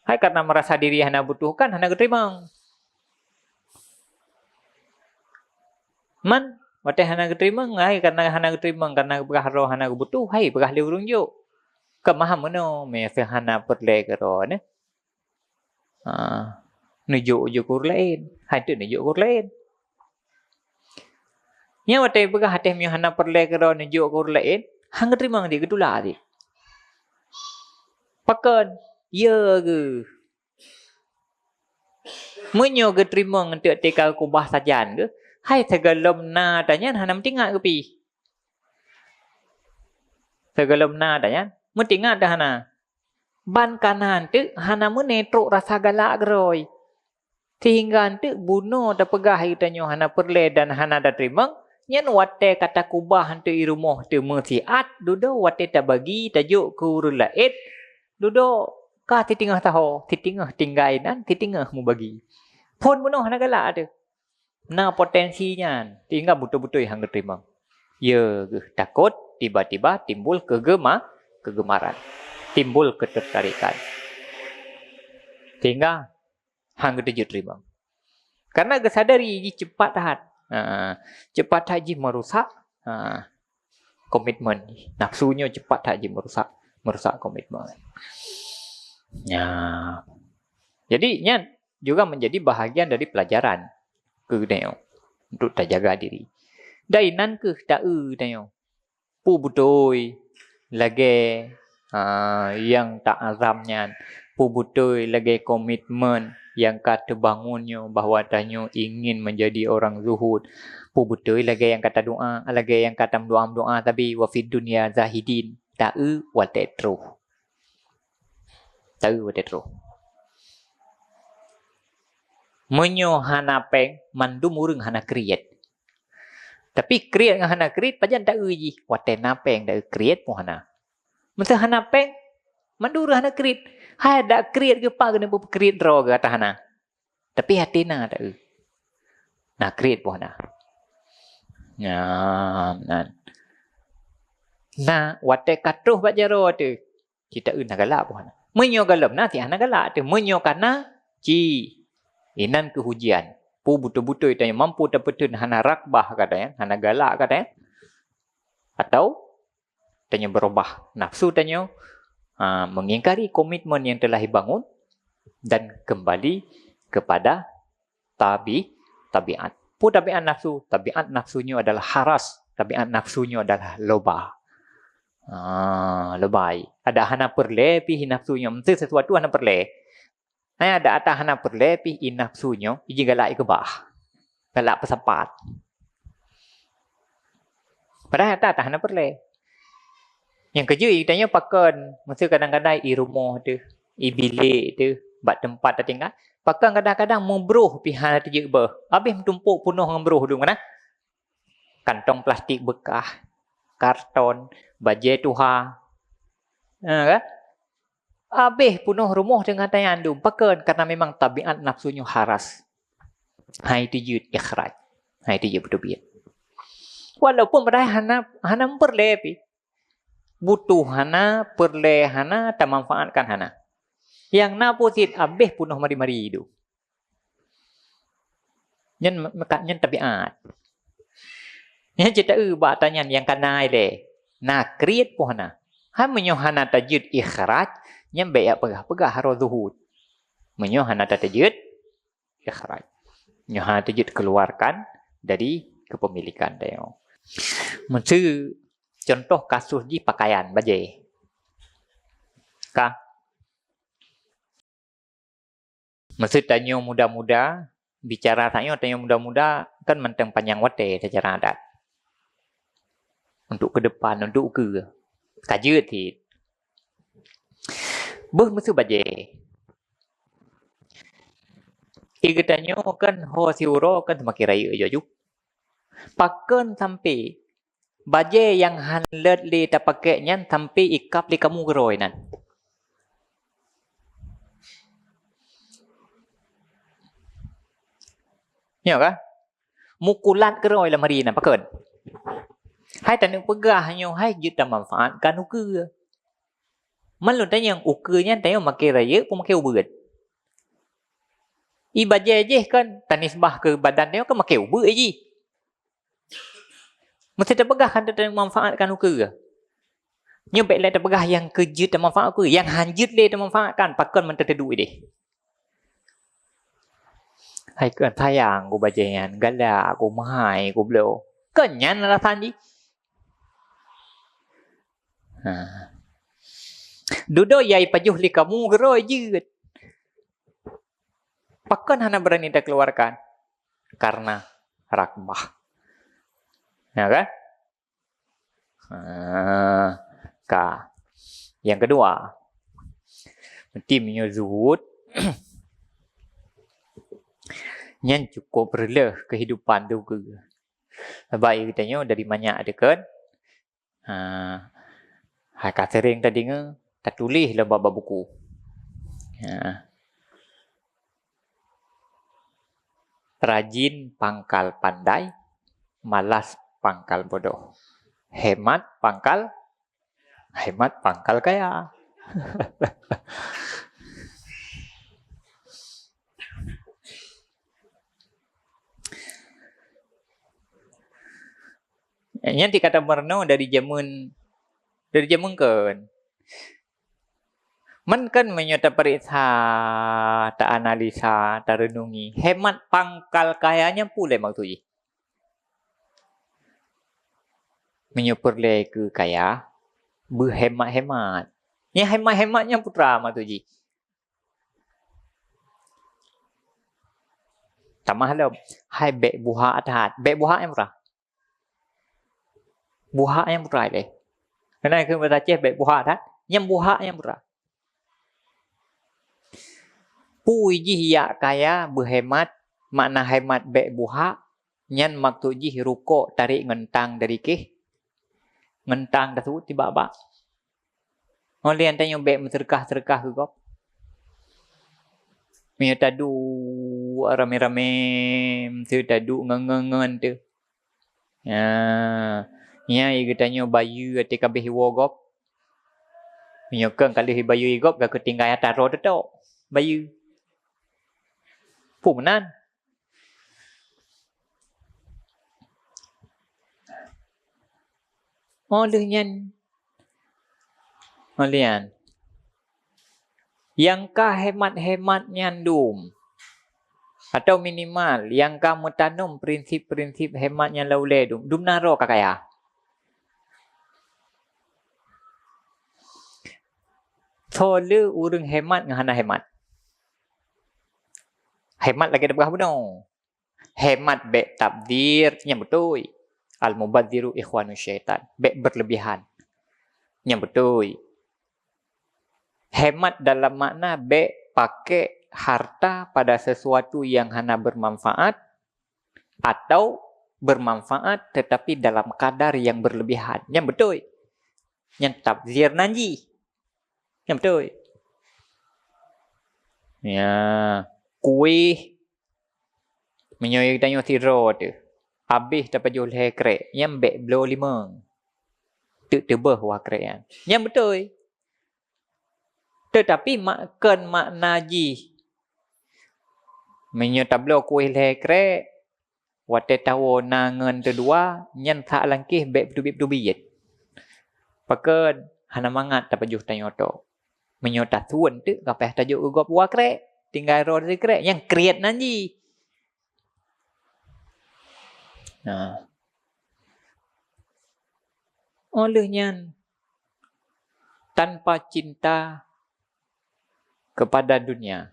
Hai karena merasa diri hana butuhkan, hana geuteurimong. Man, watée hana geuteurimong, hai karena hana geuteurimong, karena peugah droe hana geubutuh, hai peugah lé ureuëng jok. Keumah meunoe, meuseu hana peureulée keu droe neh. Ha, neujok jok keu ureuëng laén. Hai teuk neujok keu ureuëng laén. Nyan watée peugah até meunyoe hana peureulée keu droe neujok keu ureuëng laén, han geuteurimong di geutulak di. Pakon? Ye geuh. Meunyoe geuteurimong teuk tika keubah sajan geuh, hai sigohlom na tanyan hana meutingat geuh pih. Sigohlom na tanyan meutingat dah hana. Ban kanan teuk hana meuné trok rasa galak geuroi. Sehingga teuk bunoe tapeugah geutanyoe hana peureulée dan hana tateurimong, nyan watée ka takubah teuk i rumoh teuk meusiat, dudoe watée tabagi tajok keu ureuëng laén, dudoe ka siteungoh saho, siteungoh tinggai nan, siteungoh mubagi. Phon bunoe hana galak teuk. Na potensi nyan, sehingga beutôi-beutôi han geuteurimong. Ye geuh takot tiba-tiba timbul keugema-, keugemaran, timbul keutertarikan. Sehingga han geuteujeuet teurimong. Karena geusadari jih cepat that. Ha, cepat that jih merusak, ha, komitmen. Nafsu nyoe cepat that jih merusak, merusak komitmen. Ya. Jadi nyan juga menjadi bahagian dari pelajaran keu geutanyoe untuk tajaga diri. Dan inan keuh ta-eu geutanyoe. Peue beutôi lagée, ha, nyang ta-azam nyan. Peue beutôi lagée komitmen nyang ka teubangun nyoe bahwa tanyoe ingin menjadi orang zuhud. Peue beutôi lagée nyang ka tadoa, lagée nyang ka tameudoa-meudoa tabi, "Wa fid dunya zahidin", ta-eu watée troh. Ta-eu watée troh. Meunyoe hana péng, mandum ureuëng hana kriet. Tapi kriet ngon hana kriet, pajan taeu jih? Watée na péng taeu, kriet pun hana. Meuseu hana péng, mandum hana kriet. Hai dak kriet geupak keuneuk peukriet droe geuh ata hana. Tapi até na taeu. Na kriet pun hana. Nyan, nan. Na, watée ka troh bak jaroe teuh, ci taeu na galak pun hana. Meunyoe gohlom na, ci hana galak teuh. Meunyoe ka na, ci. Inan keuh ujian. Peue beutôi-beutôi tanyoe mampu tapeutheun hana raghbah gata nyan, hana galak gata nyan. Atau tanyoe beurubah nafsu tanyoe, ha, mengingkari komitmen yang telah dibangun dan kembali kepada tabi-, tabiat. Peue tabiat nafsu? Tabiat nafsu nyoe adalah haras, tabiat nafsu nyoe adalah loba. Ha, lobai. Adak hana peureulée pih nafsu nyoe, meuseu sesuatu hana peureulée. Hai adak ata hana peureulée pih i nafsu nyoe, iji galak ikeubah. Galak peusapat. Padahai ata, ata hana peureulée. Nyang keujeuet tanyoe pakon, meuseu kadang-kadang i rumoh teuh, i bilék teuh, bak teumpat tatinggai, pakon kadang-kadang meubroh pih hana teujeuet beuh. Habéh meutumpok peunoh ngon broh dum kana. Kantong plastik beukah, karton, bajée tuha. Ha, kan? Habéh peunoh rumoh teungoh tanyan dum. Pakon? Karena memang tabiat nafsu nyoe haras. Hai teujeuet ikhraj. Hai teujeuet beuteubiet. Walaupun padahai hana, hana meupeurlée pih. Butuh hana, peureulée hana, tamanfaatkan hana. Nyang na peue cit, habéh peunoh mari-mari dum. Nyan me-, meukat nyan tabiat. Nyan cit taeu bak tanyan nyang ka na ilée. Na kriet pun hana. Hai meunyoe hana tajeuet ikhraj, nyan bék jak peugah-peugah harôh zuhud. Meunyoe hana tateujeuet ikhraj. Nyoe hana teujeuet keluarkan dari kepemilikan tanyoe. Meuseu contoh kasus jih pakaian bajée. Ka. Meuseu tanyoe muda-muda, bicara tanyoe, tanyoe muda-muda kan mantong panyang watée secara adat. Untuk ke depan, untuk ukeue. Ka jeuet cit. Beuh meuseu bajée. Ie geutanyoe kan ho siuroe kan seumaken rayeuk laju. Pakon sampoe bajée nyang hán lôt lé tapakék nyan sampoe ikab lé kamoe keudroe nan? Nyoe ka? Meukulat keudroe lam hari nyan, pakon? Hai taneuk peugah nyoe hai jeuet tamanfaatkan ukeue. Man lôn tanyong, ukeue nyan tanyoe maké rayeuk peue maké ubeuet? Ie bajée jih kan tanisbah keu badan tanyoe kan maké ubeuet jih. Meuseuti tapeugah kan tamanfaatkan ukeue. Nyoe bék lé tapeugah nyang keu jeuet tamanfaat ukeue, nyang hán jeuet lé tamanfaatkan, pakon mantong teuduek ideh. Hai kon sayang ku bajée nyan, galak ku, meuhai ku bloe. Kon nyan alasan jih. Ha. Dudoe nyang ipajoh lé kamoe keudroe jeuet. Pakon hana beurani takeuluarkan? Karena raghbah. Ya kan? Ha, ka. Nyang keudua, meusti meunyoe zuhud, nyan cukôp reuloh keuhidupan teuh ukeue. Sabab ie geutanyoe dari manyak teuh kon, ha, hai ka seuréng tadeungoe, tatuléh lom bak, bak buku. Ha. Rajin pangkal pandai, malas pangkal bodoh. Hemat pangkal, hemat pangkal kaya. Nyan ti ka tameurunoe dari jameun, dari jameun kon. Man kan meunyoe tapareksa, taanalisa, tareunungi, hemat pangkal kaya nyan peue lé maksud jih? Meunyoe peureulée keu kaya, beuhemat-hemat. Nyang hemat-hemat nyan peue teuma maksud jih? Tamah lom, hai bék buhak that. Bék buhak nyang peue teuma? Buhak nyang peue teuma lé. Keunan keu bahasa Aceh bék buhak that, nyang buhak nyang peue teuma? Peue jih jak kaya beuhemat, makna hemat bék buhak, Nyan maksud jih rukok tarek ngon tang dari keh, ngon tang tasut tibak-bak. Oleh nyan tanyoe bèk meuseudeukah-seudeukah keu gob. Meunyoe taduek ramé-ramé, meuseu taduek ngon-ngon teuh. Nyan, nyan geutanyoe bayeue até kabeh iwoe gob. Meunyoe keu ka lheueh bayeue gob, ka keutinggai atra droe teutok bayeue. Peue meunan? Oh lheueh nyan, oh lheueh nyan, nyang ka hemat-hemat nyan dum, atau minimal nyang ka meutanom prinsip-prinsip hemat nyan lam ulèe dum, dum na droe ka kaya. Soe le ureueng hemat ngon hana hemat? Hemat lagèe tapeugah bunoe. Hemat bèk tabdzir, nyan beutôi. Al-mubadziru ikhwanu syaitan, bèk berlebihan. Nyan beutôi. Hemat dalam makna bèk pakai harta pada sesuatu yang hana bermanfaat atau bermanfaat tetapi dalam kadar yang berlebihan. Nyan beutôi. Nyan tabdzir nan jih. Nyan beutôi. Ya, kueh. Meunyoe tanyoe sidroe teuh, abéh tapajoh lhèe krek, nyan bèk bloe limong. Teuk teubeuh wah krek nyan. Nyan beutôi. Tetapi mak-, kon makna jih, meunyoe tabloe kueh lhèe krek, watèe tawoe na ngon teudua, nyan that langkéh bèk teubiet-teubiet. Pakon hana mangat tapajoh tanyoe tok. Meunyoe tasuon teuk ka payah tajok keu gob dua krek, tinggai droe sikrek, nyan kriet nan jih. Nah. Óh lheueh nyan, tanpa cinta kepada dunia,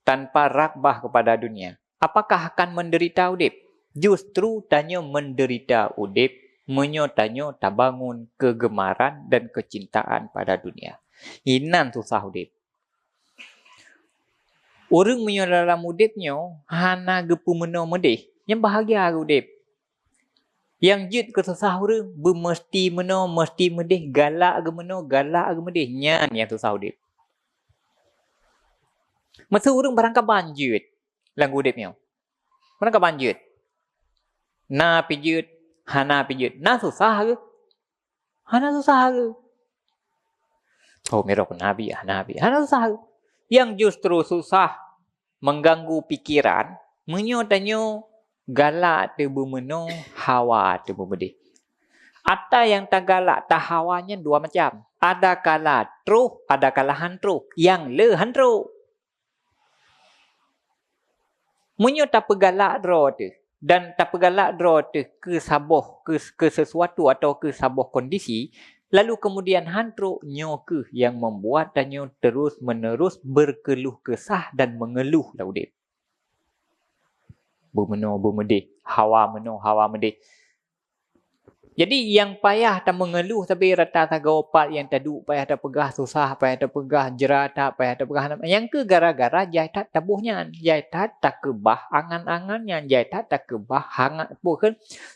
tanpa raghbah kepada dunia, apakah akan menderita udép? Justru tanyoe menderita udép meunyoe tanyoe tabangun kegemaran dan kecintaan pada dunia. Inan susah udép. Ureueng meunyoe dalam udép nyoe hana geupeumeunoe meudéh, nyan bahagia geuh udép. Nyang jeuet keu susah ureueng, beumeusti meunoe, meusti meudéh, galak geumeunoe, galak geumeudéh, nyan nyang susah udép. Meusu ureueng barangkaban jeuet lam udép nyoe. Barangkaban jeuet. Na pih jeuet, hana pih jeuet. Na susah geuh. Hana susah geuh. Oh, mirok nabi, hana nabi. Hana susah geuh. Nyang justru susah mengganggu pikiran, meunyoe tanyoe galak teubeumeunoe, hawa teubeumudeh. Ata nyang tagalak tahawa nyan dua macam. Ada kala troh, ada kala han troh. Nyang le han troh. Meunyoe tapeugalak droe teuh dan tapeugalak droe teuh keu saboh, keu, keu sesuatu atau keu saboh kondisi, lalu kemudian han trok, nyoe kheueh nyang membuat tanyoe terus-menerus berkeluh kesah dan mengeluh lam udép. Beumeunoe beumudeh, hawa meunoe hawa mudeh. Jadi, nyang payah tameungeuluh sabe rata sagoe pat nyang taduek, payah tapeugah susah, payah tapeugah jrat that, payah tapeugah hana, nyang keu gara-gara jai that taboh nyan, jai that takeubah angan-angan nyan, jai that takeubah hangat, peue kheun,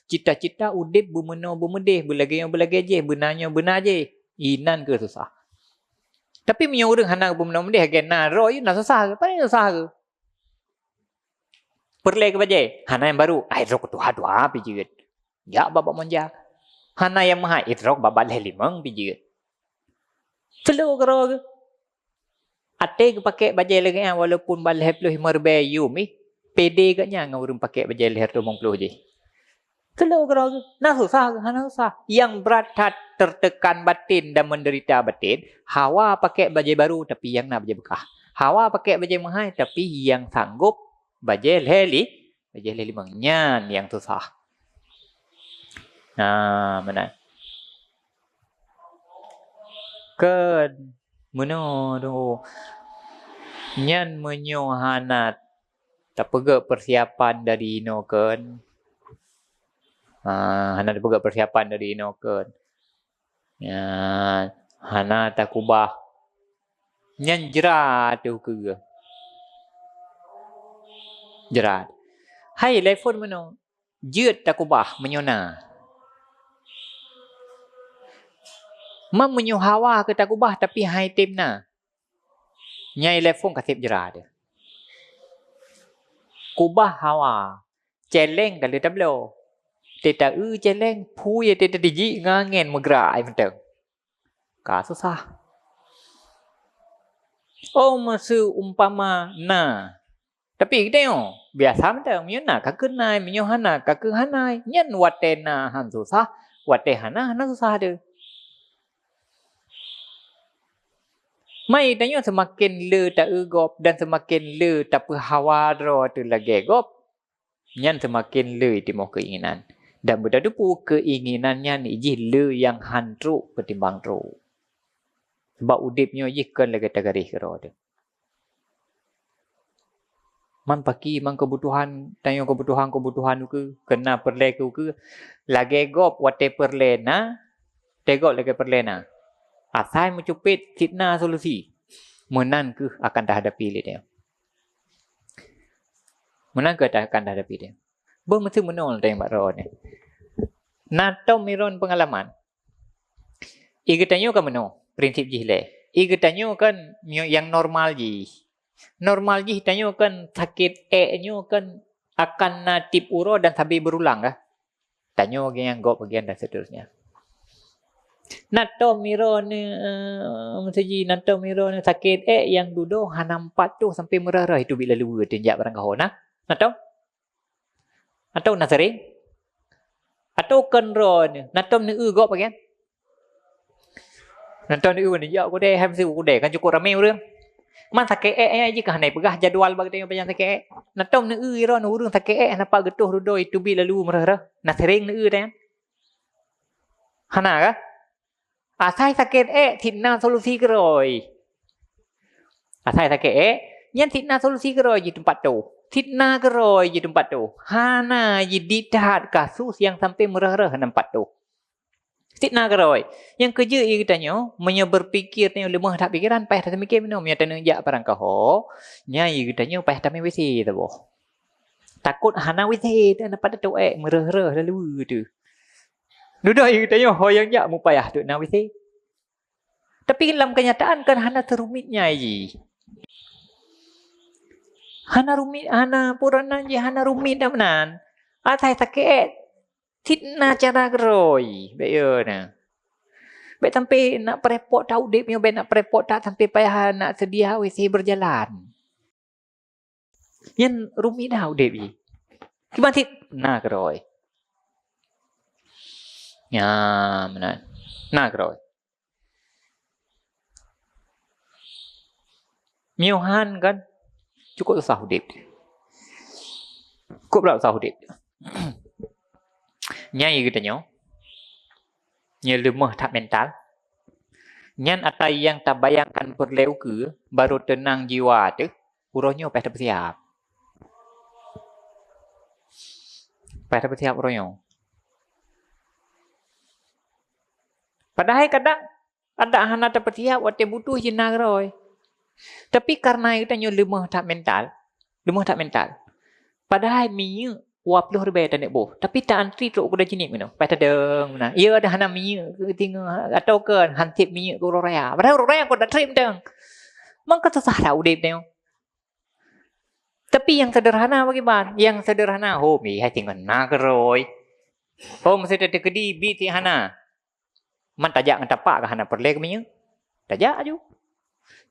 cita-cita udép beumeunoe beumudeh, beulagèe nyoe beulagèe jih, beuna nyoe beuna jih. Inan keuh susah. Tapi meunyoe ureueng hana beumeunoe beumudeh, lagèe na droe, na susah, paléng susah keuh. Peureulèe keu bajèe, hana nyang barô, ai droe keu tuha dua pih jeuet. Jak bak-bak manja. Hana nyang meuhai, ai droe bak-bak lhèe limong pih jeuet. Teulo keudroe geuh. Até geupakèk bajèe lagèe nyan, walaupun bak lhèe ploh limong ribèe yum ih, pede geuh nyan ngon ureueng pakèk bajèe lhèe reutôh limong ploh jih. Teulo keudroe geuh, na susah geuh, hana susah. Nyang brat that tertekan batin dan menderita batin, hawa pakèk bajèe barô tapi nyang na bajèe beukah. Hawa pakèk bajèe meuhai tapi nyang sanggob bajèe lhèe li-, bajèe lhèe limong. Nyan nyang susah. Nah, meunan. Kheun meunoe tu. Nyan meunyoe hana tapeugèt persiapan dari inoe kheun. Ha, hana tapeugèt persiapan dari inoe kheun. Ya, hana takubah. Nyan jrat teuh keu geuh. Jrat. Hai, lhèe phôn meunoe. jeuet takubah meunyoe na. Man meunyoe hawa keu takubah tapi han tem na, nyan ilée phon ka seb jra teuh. Kubah hawa, céléng ka lheueh tabloe. Teuta eu céléng, phui teuta tijik ngon angén meugrak ai mantong. Ka susah. Oh, meuseu umpama na. Tapi geutanyoe, biasa mantong, meunyoe na ka keuh na, meunyoe hana ka keuh hana. Nyan watée na han susah, watée hana, hana susah teuh. Mai tanyoe seumaken le ta-eu gob dan seumaken le tapeuhawa droe teuh lagée gob, nyan seumaken le jitimoh keuinginan. Dan beutateupeue keuinginan nyan jih le nyang han trok ketimbang trok. Sabab udeb nyoe jih kon lagée tagaréh keudroe teuh. Man paki, man keubutuhan, tanyoe keubutuhan-keubutuhan ukeue, keu na peureulée keu ukeue, lagée gob watée peureulée na, watée gob lagée peureulée na. Asai meucupet cit na solusi, meunan keuh akan tahadapi lé tanyoe. Meunan keuh akan tahadapi lé. Beuh meuteumeunoe lé tanyoe bak droe nyoe. Na tom miron peungalaman. Ie geutanyoe kan meunoe, prinsip jih lé. Ie geutanyoe kan nyoe nyang normal jih. Normal jih tanyoe kan sakét ék nyoe kan akan na tieb uroe dan sabe beurulang kah. Tanyoe bagian gob bagian dan seterusnya. Na tom miron, eh, meusaji, na tom miron sakét ék nyang dudoe hana empat tuh sampai meurah-rah itu bila luwe tinjak barang kaho na. Na tom? Atau na sering? Atau kon droe nyoe, na tom neu-eu gob bagian? Na tom neu-eu nyoe jak kudée, hai meusibu kudée, kan cukup ramé ureuëng. Man sakét ék nyan jih ka hana peugah jadwal bak geutanyoe pajan sakét ék. Na tom neu-eu droe nyoe ureuëng sakét ék hana pat geutoh dudoe teubiet lalu meurah-rah. Na sering neu-eu tanyan? Hana kah? Asai sakét ék, sit na solusi keurôi. Asai sakét ék, nyan sit na solusi keurôi jih teumpat toh. Sit na keurôi jih teumpat toh. Hana jih di that kasus nyang sampai meurah-rah na teumpat toh. Sit na keurôi. Nyang keujeuet ie geutanyoe, meunyoe beupikir tanyoe leumoh that pikeran, payah taseumiké meunoe, meunyoe taneuk jak barang kaho, nyan ie geutanyoe payah tamé W C saboh. Takot hana W C, dan dapat tato ék meurah-rah lalu tu. Dudoe ie geutanyoe ho nyang jak mupayah teuk na W C. Tapi lam kenyataan kan hana seurumit nyan jih. Hana rumit, hana puranan jih, hana rumit dah meunan. Asai sakét ék, sit na cara keurôi, bék yo na. Bék sampai nak peurepot that udeb nyoe, bék nak peurepot that sampai payah nak seudia W C beujalan. Nyan rumit dah udeb jih. Kiban sit na keurôi. Nyan meunan. Na keurôi. Miyuhan kan cukup susah udeb. Cukup brat susah udeb. Nyan ie geutanyoe. Nyan leumoh that mental. Nyan ata nyang tabayangkan peureulée ukeue, barô teunang jiwa teuh, uroe nyoe payah tapeusiab. Payah tapeusiab uroe nyoe. Padahai kadang adak hana tapeusiab watée butuh jih na keurôi. Tapi kareuna geutanyoe leumoh that mental, leumoh that mental. Padahai minyeuk dua ploh ribée taneuk boh, tapi ta antri trok keuda jinéb meunoe. Payah tadong meunan. Iya dah hana minyeuk keu tingoh atau keu hanseb minyeuk keu uroe raya. Padahai uroe raya kon tatrép mantong. Mangka susah that udeb nyoe. Tapi nyang sederhana bagaimana? Nyang sederhana, ho mihai singoh na keurôi. Ho meuseuti teukeudi bit sit hana. Man tajak ngon tapak ka hana peureulée keu minyeuk. Tajak aju.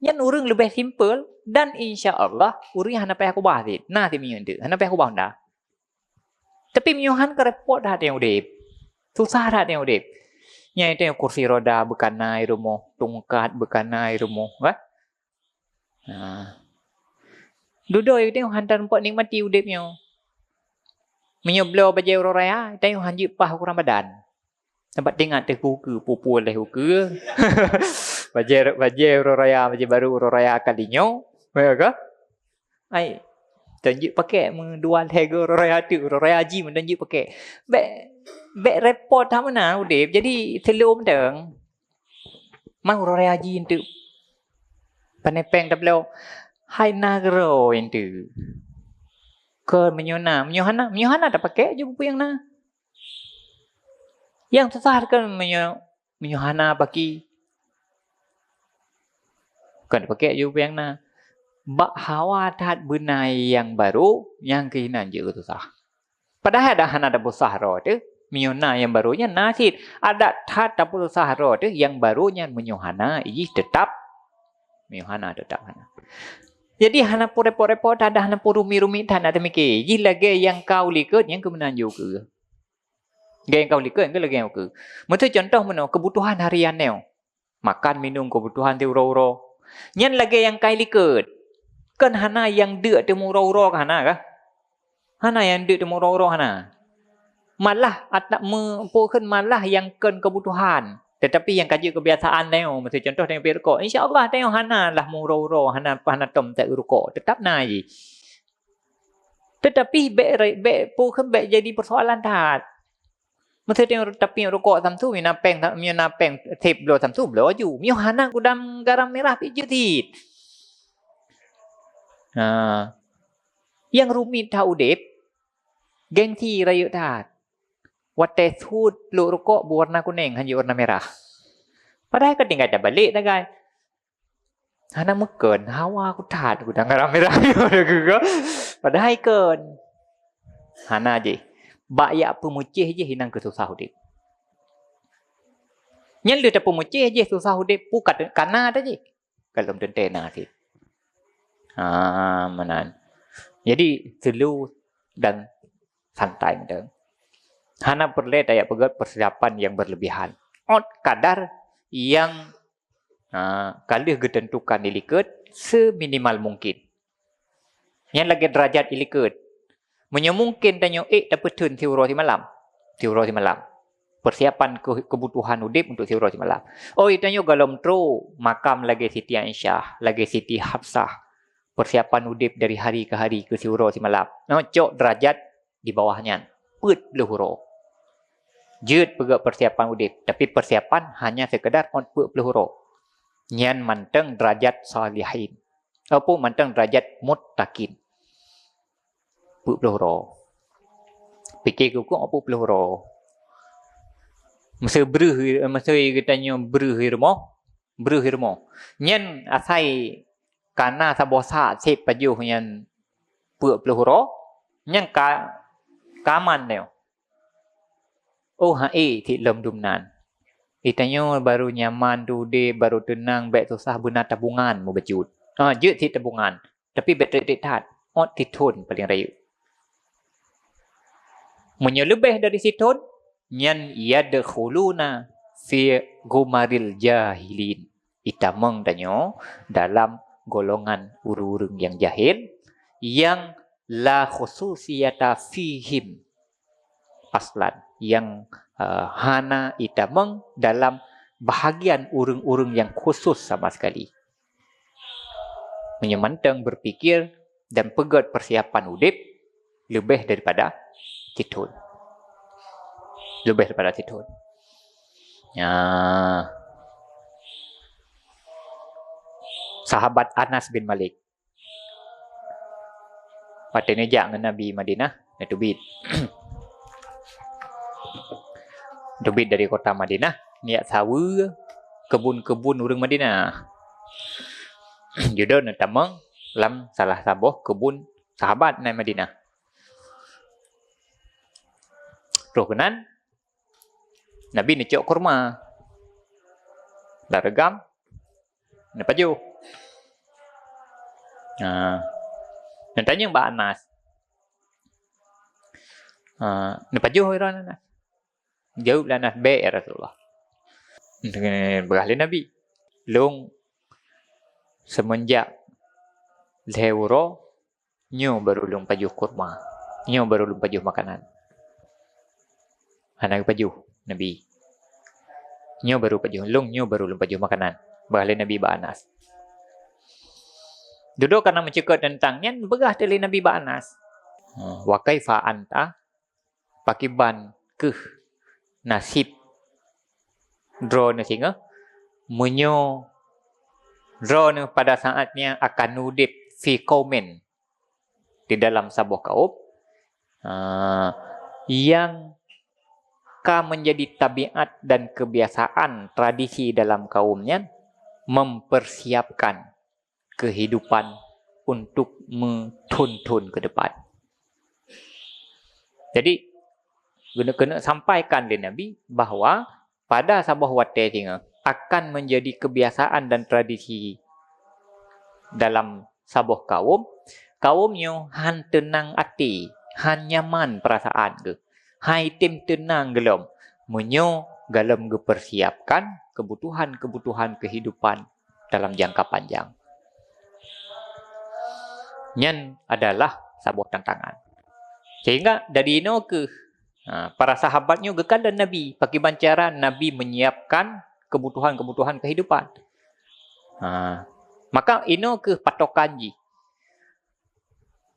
Nyan ureuëng leubeh simple dan insya Allah ureuëng hana payah kubah sit. Na sit minyeuk teuk, hana payah kubah honda. Tapi miyuhan ka repot that nyang udeb. Susah that nyang udeb. Nyang itu kursi roda beukana i rumoh, tungkat beukana i rumoh, kan? Nah. Dudoe tanyoe hantom peunikmati udeb nyoe. Meunyoe bloe bajée uroe raya, tanyoe hanjeuet paih ukeue Ramadan. Sabab teuingat teuh ukeue, pupue lhée ukeue. Bajée, bajée uroe raya, bajée barô uroe raya kali nyoe. Ya ka? Ai, tanjeuet pakék meudua lhée go uroe raya teuk, uroe raya jih meutanjeuet pakék. Bék, bék repot that meunan udeb. Jadi, seulom dong. Man uroe raya jih enteuk. Pane péng tabloe, hai na keurôi enteuk. Kon meunyoe na, meunyoe hana, meunyoe hana tapakék ju peue nyang na. Nyang susah kon meunyoe, meunyoe hana paki. Kon tapakék ju peue nyang na. Bak hawa that beuna nyang barô, nyang keuh nan jeuet susah. Padahai dah hana tapeusah droe teuh, meunyoe na nyang barô nyan na cit. Adak that tapeusah droe teuh, nyang barô nyan meunyoe hana, jih teutap, meunyoe hana, teutap hana. Jadi hana peue repot-repot that, dah hana peue rumit-rumit that nak teumiké. Jih lagée nyang ka u likot, nyang keu meunan ju keu. Lagée nyang ka u likot, nyang keu lagée nyang keu. Miseu contoh meunoe, keubutuhan harian nyoe. Makan minum keubutuhan siuroe-uroe. Nyan lagée nyang ka i likot. Kon hana nyang deuk teumeuuroe-uroe ka hana kah? Hana nyang deuk teumeuuroe-uroe hana. Malah ata-, me-, peue kheun malah nyang kon keubutuhan. Teutapi nyang ka jeuet keubiasaan tanyoe, miseu contoh tanyoe piep rukok. Insya Allah tanyoe hana lah meuuroe-uroe, hana, hana tom that rukok. Teutap na jih. Teutapi bék re-, bék peue kheun bék jadi peusoalan that. Miseu tanyoe tapiep rukok samsu, meunyoe na péng, meunyoe na péng sép bloe samsu, bloe ju. Meunyoe hana gudam garam mirah pih jeuet cit. Nah, nyang rumit that udeb, gengsi rayeuk that. Watée sut pluek rukok beuwarna kunéng, hanjeuet warna mirah. Padahai ka tinggai tabalek tagai. Hana meukon, hawa ku that gudam garam mirah. Padahai kon. Hana jih. Bak jak peumeucéh jih inan keuh susah udeb. Nyan lheueh tapeumeucéh jih susah udeb, peue ka te-, kana that jih. Ka lom teuntée na cit. Ha, meunan. Jadi, slow dan santai mantong. Hana peureulée tajak peugét persiapan nyang berlebihan. Ôt kadar nyang, ha, ka lheueh geuteuntukan di likot seminimal mungkin. Nyan lagée derajat i likot. Meunyoe mungken tanyoe ék tapeutheun siuroe simalam, siuroe simalam. Persiapan keu-, keubutuhan udeb untuk siuroe simalam. Oi, tanyoe gohlom trok makam lagée Siti Aisyah, lagée Siti Hafsah. Persiapan udeb dari hari ke hari keu siuroe simalam. Nyoe cok derajat di bawah nyan, peuet ploh uroe. Jeuet peugét persiapan udeb, tapi persiapan hanya sekedar ôt peuet ploh uroe. Nyan mantong derajat salihin. Ataupun mantong derajat muttaqin. Peuet ploh uroe. Pike keuh ôt peuet ploh uroe. Miseu breuh, miseu geutanyoe breuh i rumoh, breuh i rumoh. Nyan asai kana saboh sa sép pajoh nyan peuet ploh uroe, nyan ka, ka aman nyoe. Oh, hai, cit lom dum nan. Geutanyoe barô nyaman udeb, barô teunang, bék susah beuna tabungan mubacut. Ha, jeuet cit tabungan. Tapi bék trép-trép that, ôt sithon paleng rayeuk. Meunyoe leubeh dari sithon, nyan yadkhuluna fi ghumaril jahilin. Itamong tanyoe dalam golongan ureuëng-ureuëng nyang jahil, nyang la khususiyata fihim aslan, nyang, eh, hana itamong dalam bahagian ureuëng-ureuëng nyang khusus sama sekali. Meunyoe mantong berpikir dan peugét persiapan udeb leubeh daripada sithon. Leubeh daripada sithon. Ya. Sahabat Anas bin Malik. Watée neujak ngon Nabi Madinah, neuteubiet. Teubiet dari kota Madinah, neujak saweue keubun-keubun ureuëng Madinah. Judo neutamong lam salah saboh keubun sahabat na Madinah. Troh keunan, Nabi neucok kurma. Lam reugam, neupajoh. Ha. Neutanyong bak Anas. Ha, neupajoh droe Anas. Jaweueb lé Anas, "Bék, ya Rasulullah." Peugah lé Nabi, "Lôn seumeunjak lhée uroe, nyoe barô lôn pajoh kurma. Nyoe barô lôn pajoh makanan." Hana geupajoh Nabi. "Nyoe barô pajoh lôn, nyoe barô lôn pajoh makanan," peugah lé Nabi bak Anas. Dudoe kana meucukot teuntang nyan, peugah teuk lé Nabi bak Anas, "Wa kaifa anta?" Pakiban keuh naseb droeneuh singoh, meunyoe droeneuh pada saat nyan akan udeb fi qaumin, di dalam saboh kaum, ha, yang ka menjadi tabiat dan kebiasaan tradisi dalam kaum nyan mempersiapkan kehidupan untuk meuthon-thon ke depan. Jadi, keuneuk-keuneuk sampaikan lé Nabi bahwa pada saboh watée singoh akan menjadi kebiasaan dan tradisi dalam saboh kaum, kaum nyoe han teunang até, han nyaman peurasaan geuh, han item teunang gohlom, meunyoe gohlom geupeursiapkan keubutuhan-keubutuhan keuhidupan dalam jangka panjang. Nyan adalah saboh tantangan. Sehingga dari inoe keuh, ha, para sahabat nyoe geukalon Nabi, pakriban cara Nabi menyiapkan kebutuhan-kebutuhan kehidupan. Ha, maka inoe keuh patokan jih.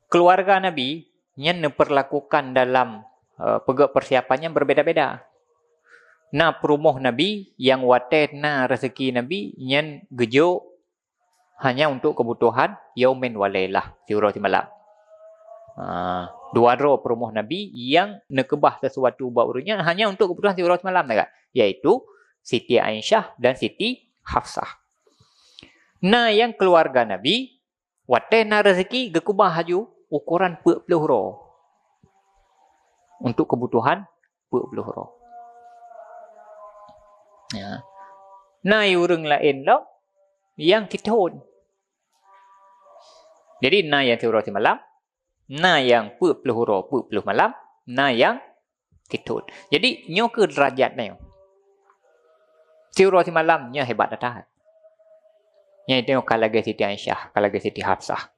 Keluarga Nabi nyan neupeurlakukan dalam, eh, peugét persiapan nyan berbeda-beda. Na peurumoh Nabi nyang watée na raseuki Nabi nyan geujok hanya untuk kebutuhan yaumin wa lailah, siuroe simalam. Ah, dua droe peurumoh Nabi nyang neukeubah sesuatu bak ureuëng nyan hanya untuk kebutuhan siuroe simalam sagai, yaitu Siti Aisyah dan Siti Hafsah. Na nyang keluarga Nabi, watée na raseuki geukeubah laju ukoran peuet ploh uroe untuk kebutuhan peuet ploh uroe. Ya. Na ureuëng laén lom nyang sithon. Jadi na nyang siuroe simalam, na nyang peuet ploh uroe peuet ploh malam, na nyang sithon. Jadi nyoe keuh derajat nyoe. Siuroe simalam nyoe hebat that. Nyan nyoe ka lagée Siti Aisyah, ka lagée Siti Hafsah.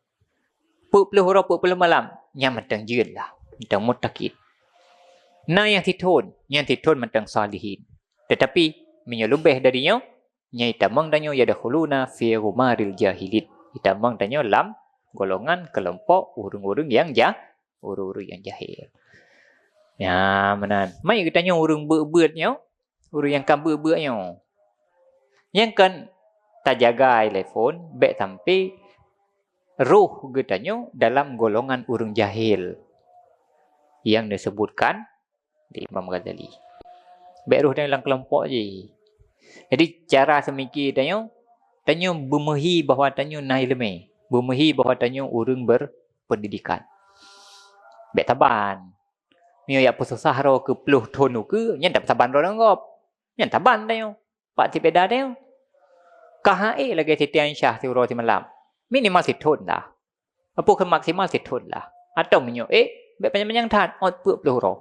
Peuet ploh uroe peuet ploh malam, nyan mantong jeuet lah, mantong mutakid. Na nyang sithon, nyang sithon mantong salihin. Tetapi meunyoe leubeh dari nyoe, nyan itamong tanyoe yadkhuluna fi ghumaril jahilin. Itamong tanyoe lam golongan keulompok ureuëng-ureuëng nyang jah, ureuëng-ureuëng nyang jahil. Ya, meunan. Mai geutanyoe ureuëng beuet-beuet nyoe, ureuëng nyang ka beuet-beuet nyoe. Nyang kon tajaga lé phon, bék sampai roh geutanyoe dalam golongan ureuëng jahil nyang disebutkan di Imam Ghazali. Bék roh tanyoe lam keulompok jih. Jadi, cara seumiki tanyoe, tanyoe beumeuhi bahwa tanyoe na iéleumé, beumeuhi bahwa tanyoe ureuëng berpendidikan. Bék taban. Meunyoe jak peususah droe keu ploh thon ukeue, nyan taban droe ngon gob. Nyan taban tanyoe. Bak sipeda tanyoe. Ka han ék lagée Siti Aisyah siuroe simalam. Minimal sithon lah. Apoh keu maksimal sithon lah. Atau meunyoe ék, bék panyang-panyang that, ôt peuet ploh uroe.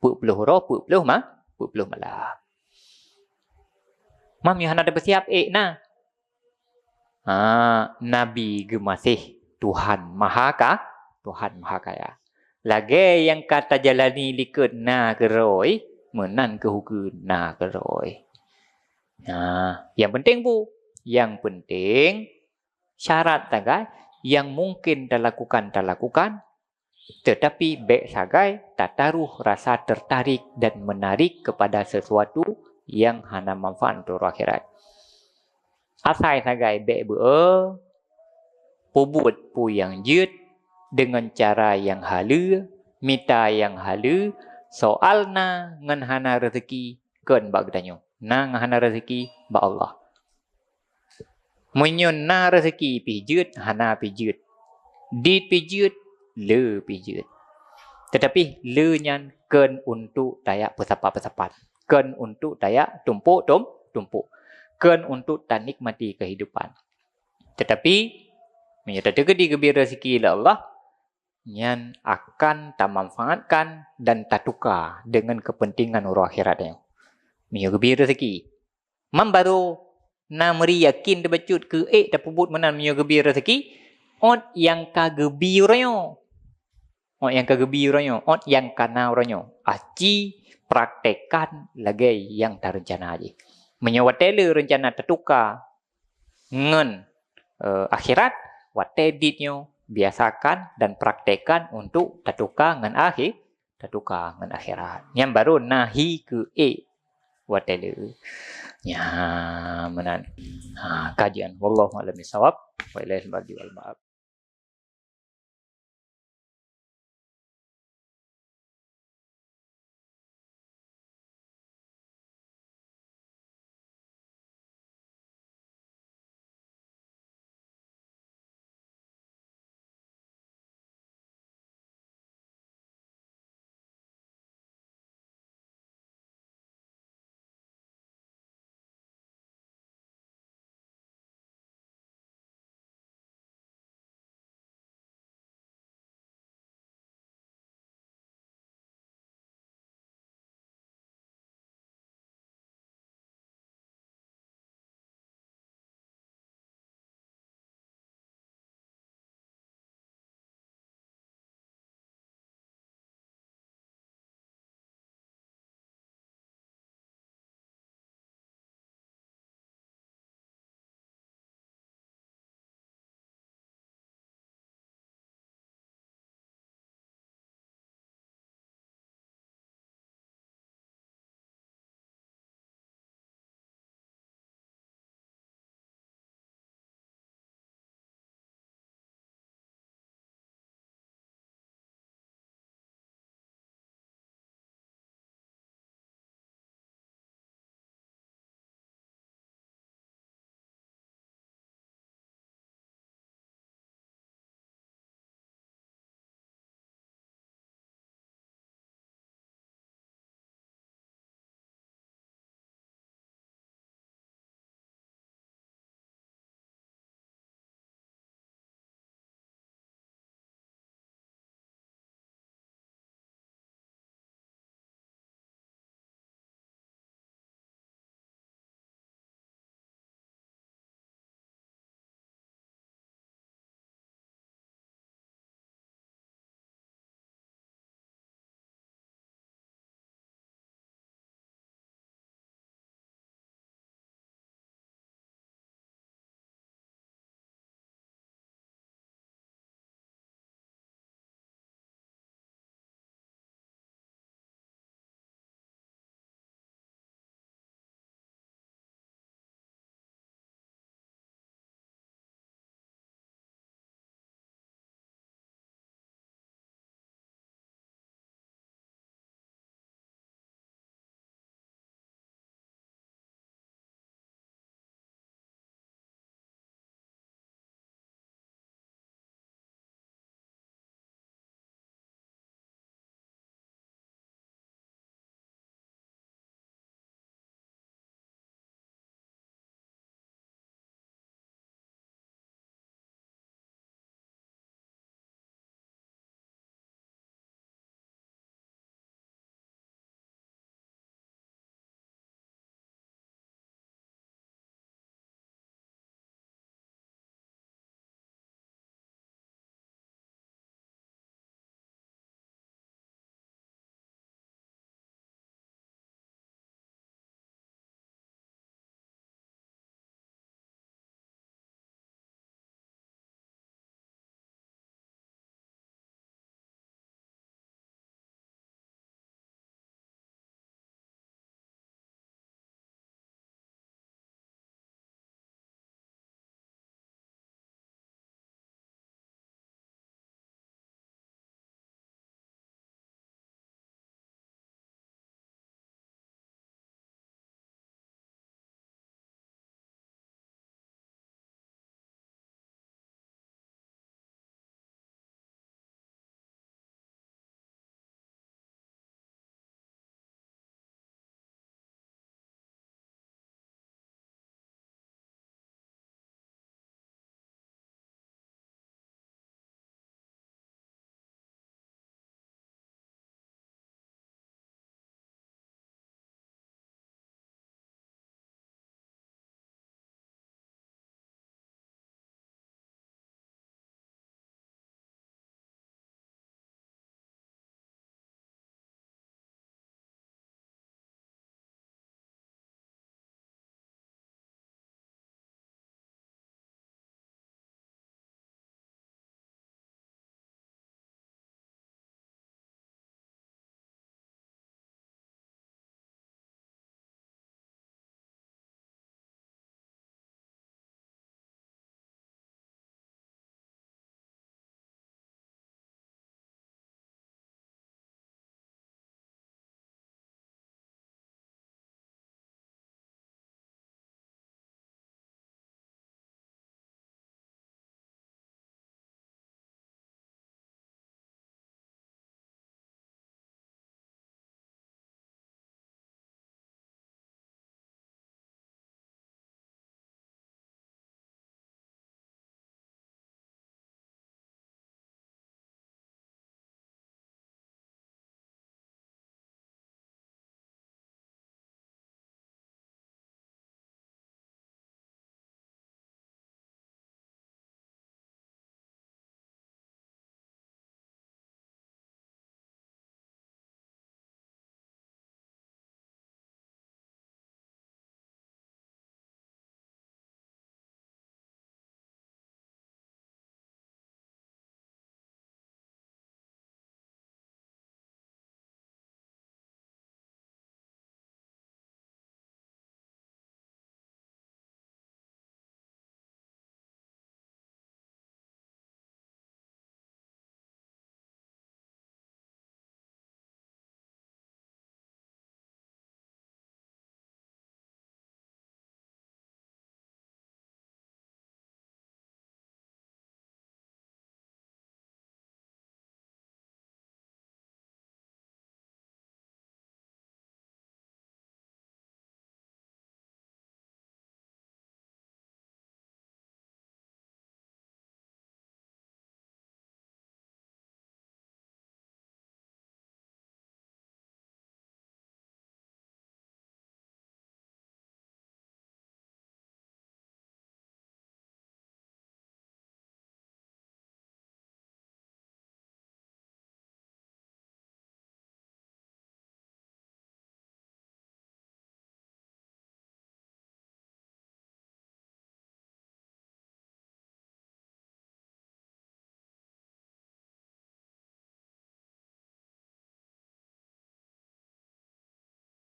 Peuet ploh uroe, peuet ploh ma-, peuet ploh malam. Meunyoe hana tapeusiab ék na. Ha, Nabi geumaséh Tuhan Maha Ka-, Tuhan Maha Kaya. Lagée nyang ka tajalani likot na keudroe, meunan keuh ukeue na keudroe. Ha, nyang penting peue? Nyang penting syarat sagai nyang mungkin talakukan, talakukan, tetapi bék sagai tataruh rasa tertarik dan menarik kepada sesuatu nyang hana manfaat untuk akhirat. Asai sagai bék beu-e, peubuet peue nyang jeuet deungon cara nyang haleue, mita nyang haleue, soal na ngon hana raseuki kon bak geutanyoe, na ngon hana raseuki bak Allah. Meunyoe na raseuki pih jeuet, hana pih jeuet. Dit pih jeuet, le pih jeuet. Tetapi le nyan kon untuk tajak peusapat-peusapat. Kon untuk tajak tumpôk-tum-, tumpôk. Kon untuk tanikmati kehidupan. Tetapi, meunyoe tateukeudi geubri raseuki lé Allah, nyan akan tamanfaatkan dan tatuka deungon keupeuntengan uroe akhirat nyoe. Meunyoe geubri raseuki, man barô na meuri yakin teubacut keu ék tapeubuet meunan meunyoe geubri raseuki, ôt nyang ka geubri uroe nyoe. Ôt nyang ka geubri uroe nyoe, ôt nyang ka na uroe nyoe. Aci praktekkan lagée nyang tareuncana jih. Meunyoe watée le reuncana tatuka ngon, eh, akhirat, watée dit nyoe biasakan dan praktekkan untuk tatuka ngon akhi-, tatuka ngon akhirat. Nyan baru nahi keu ék watée le. Nyan meunan. Ha, kajian. Wallahu a'lam bishawab. Wa ilaihi al-marji wal ma'ab.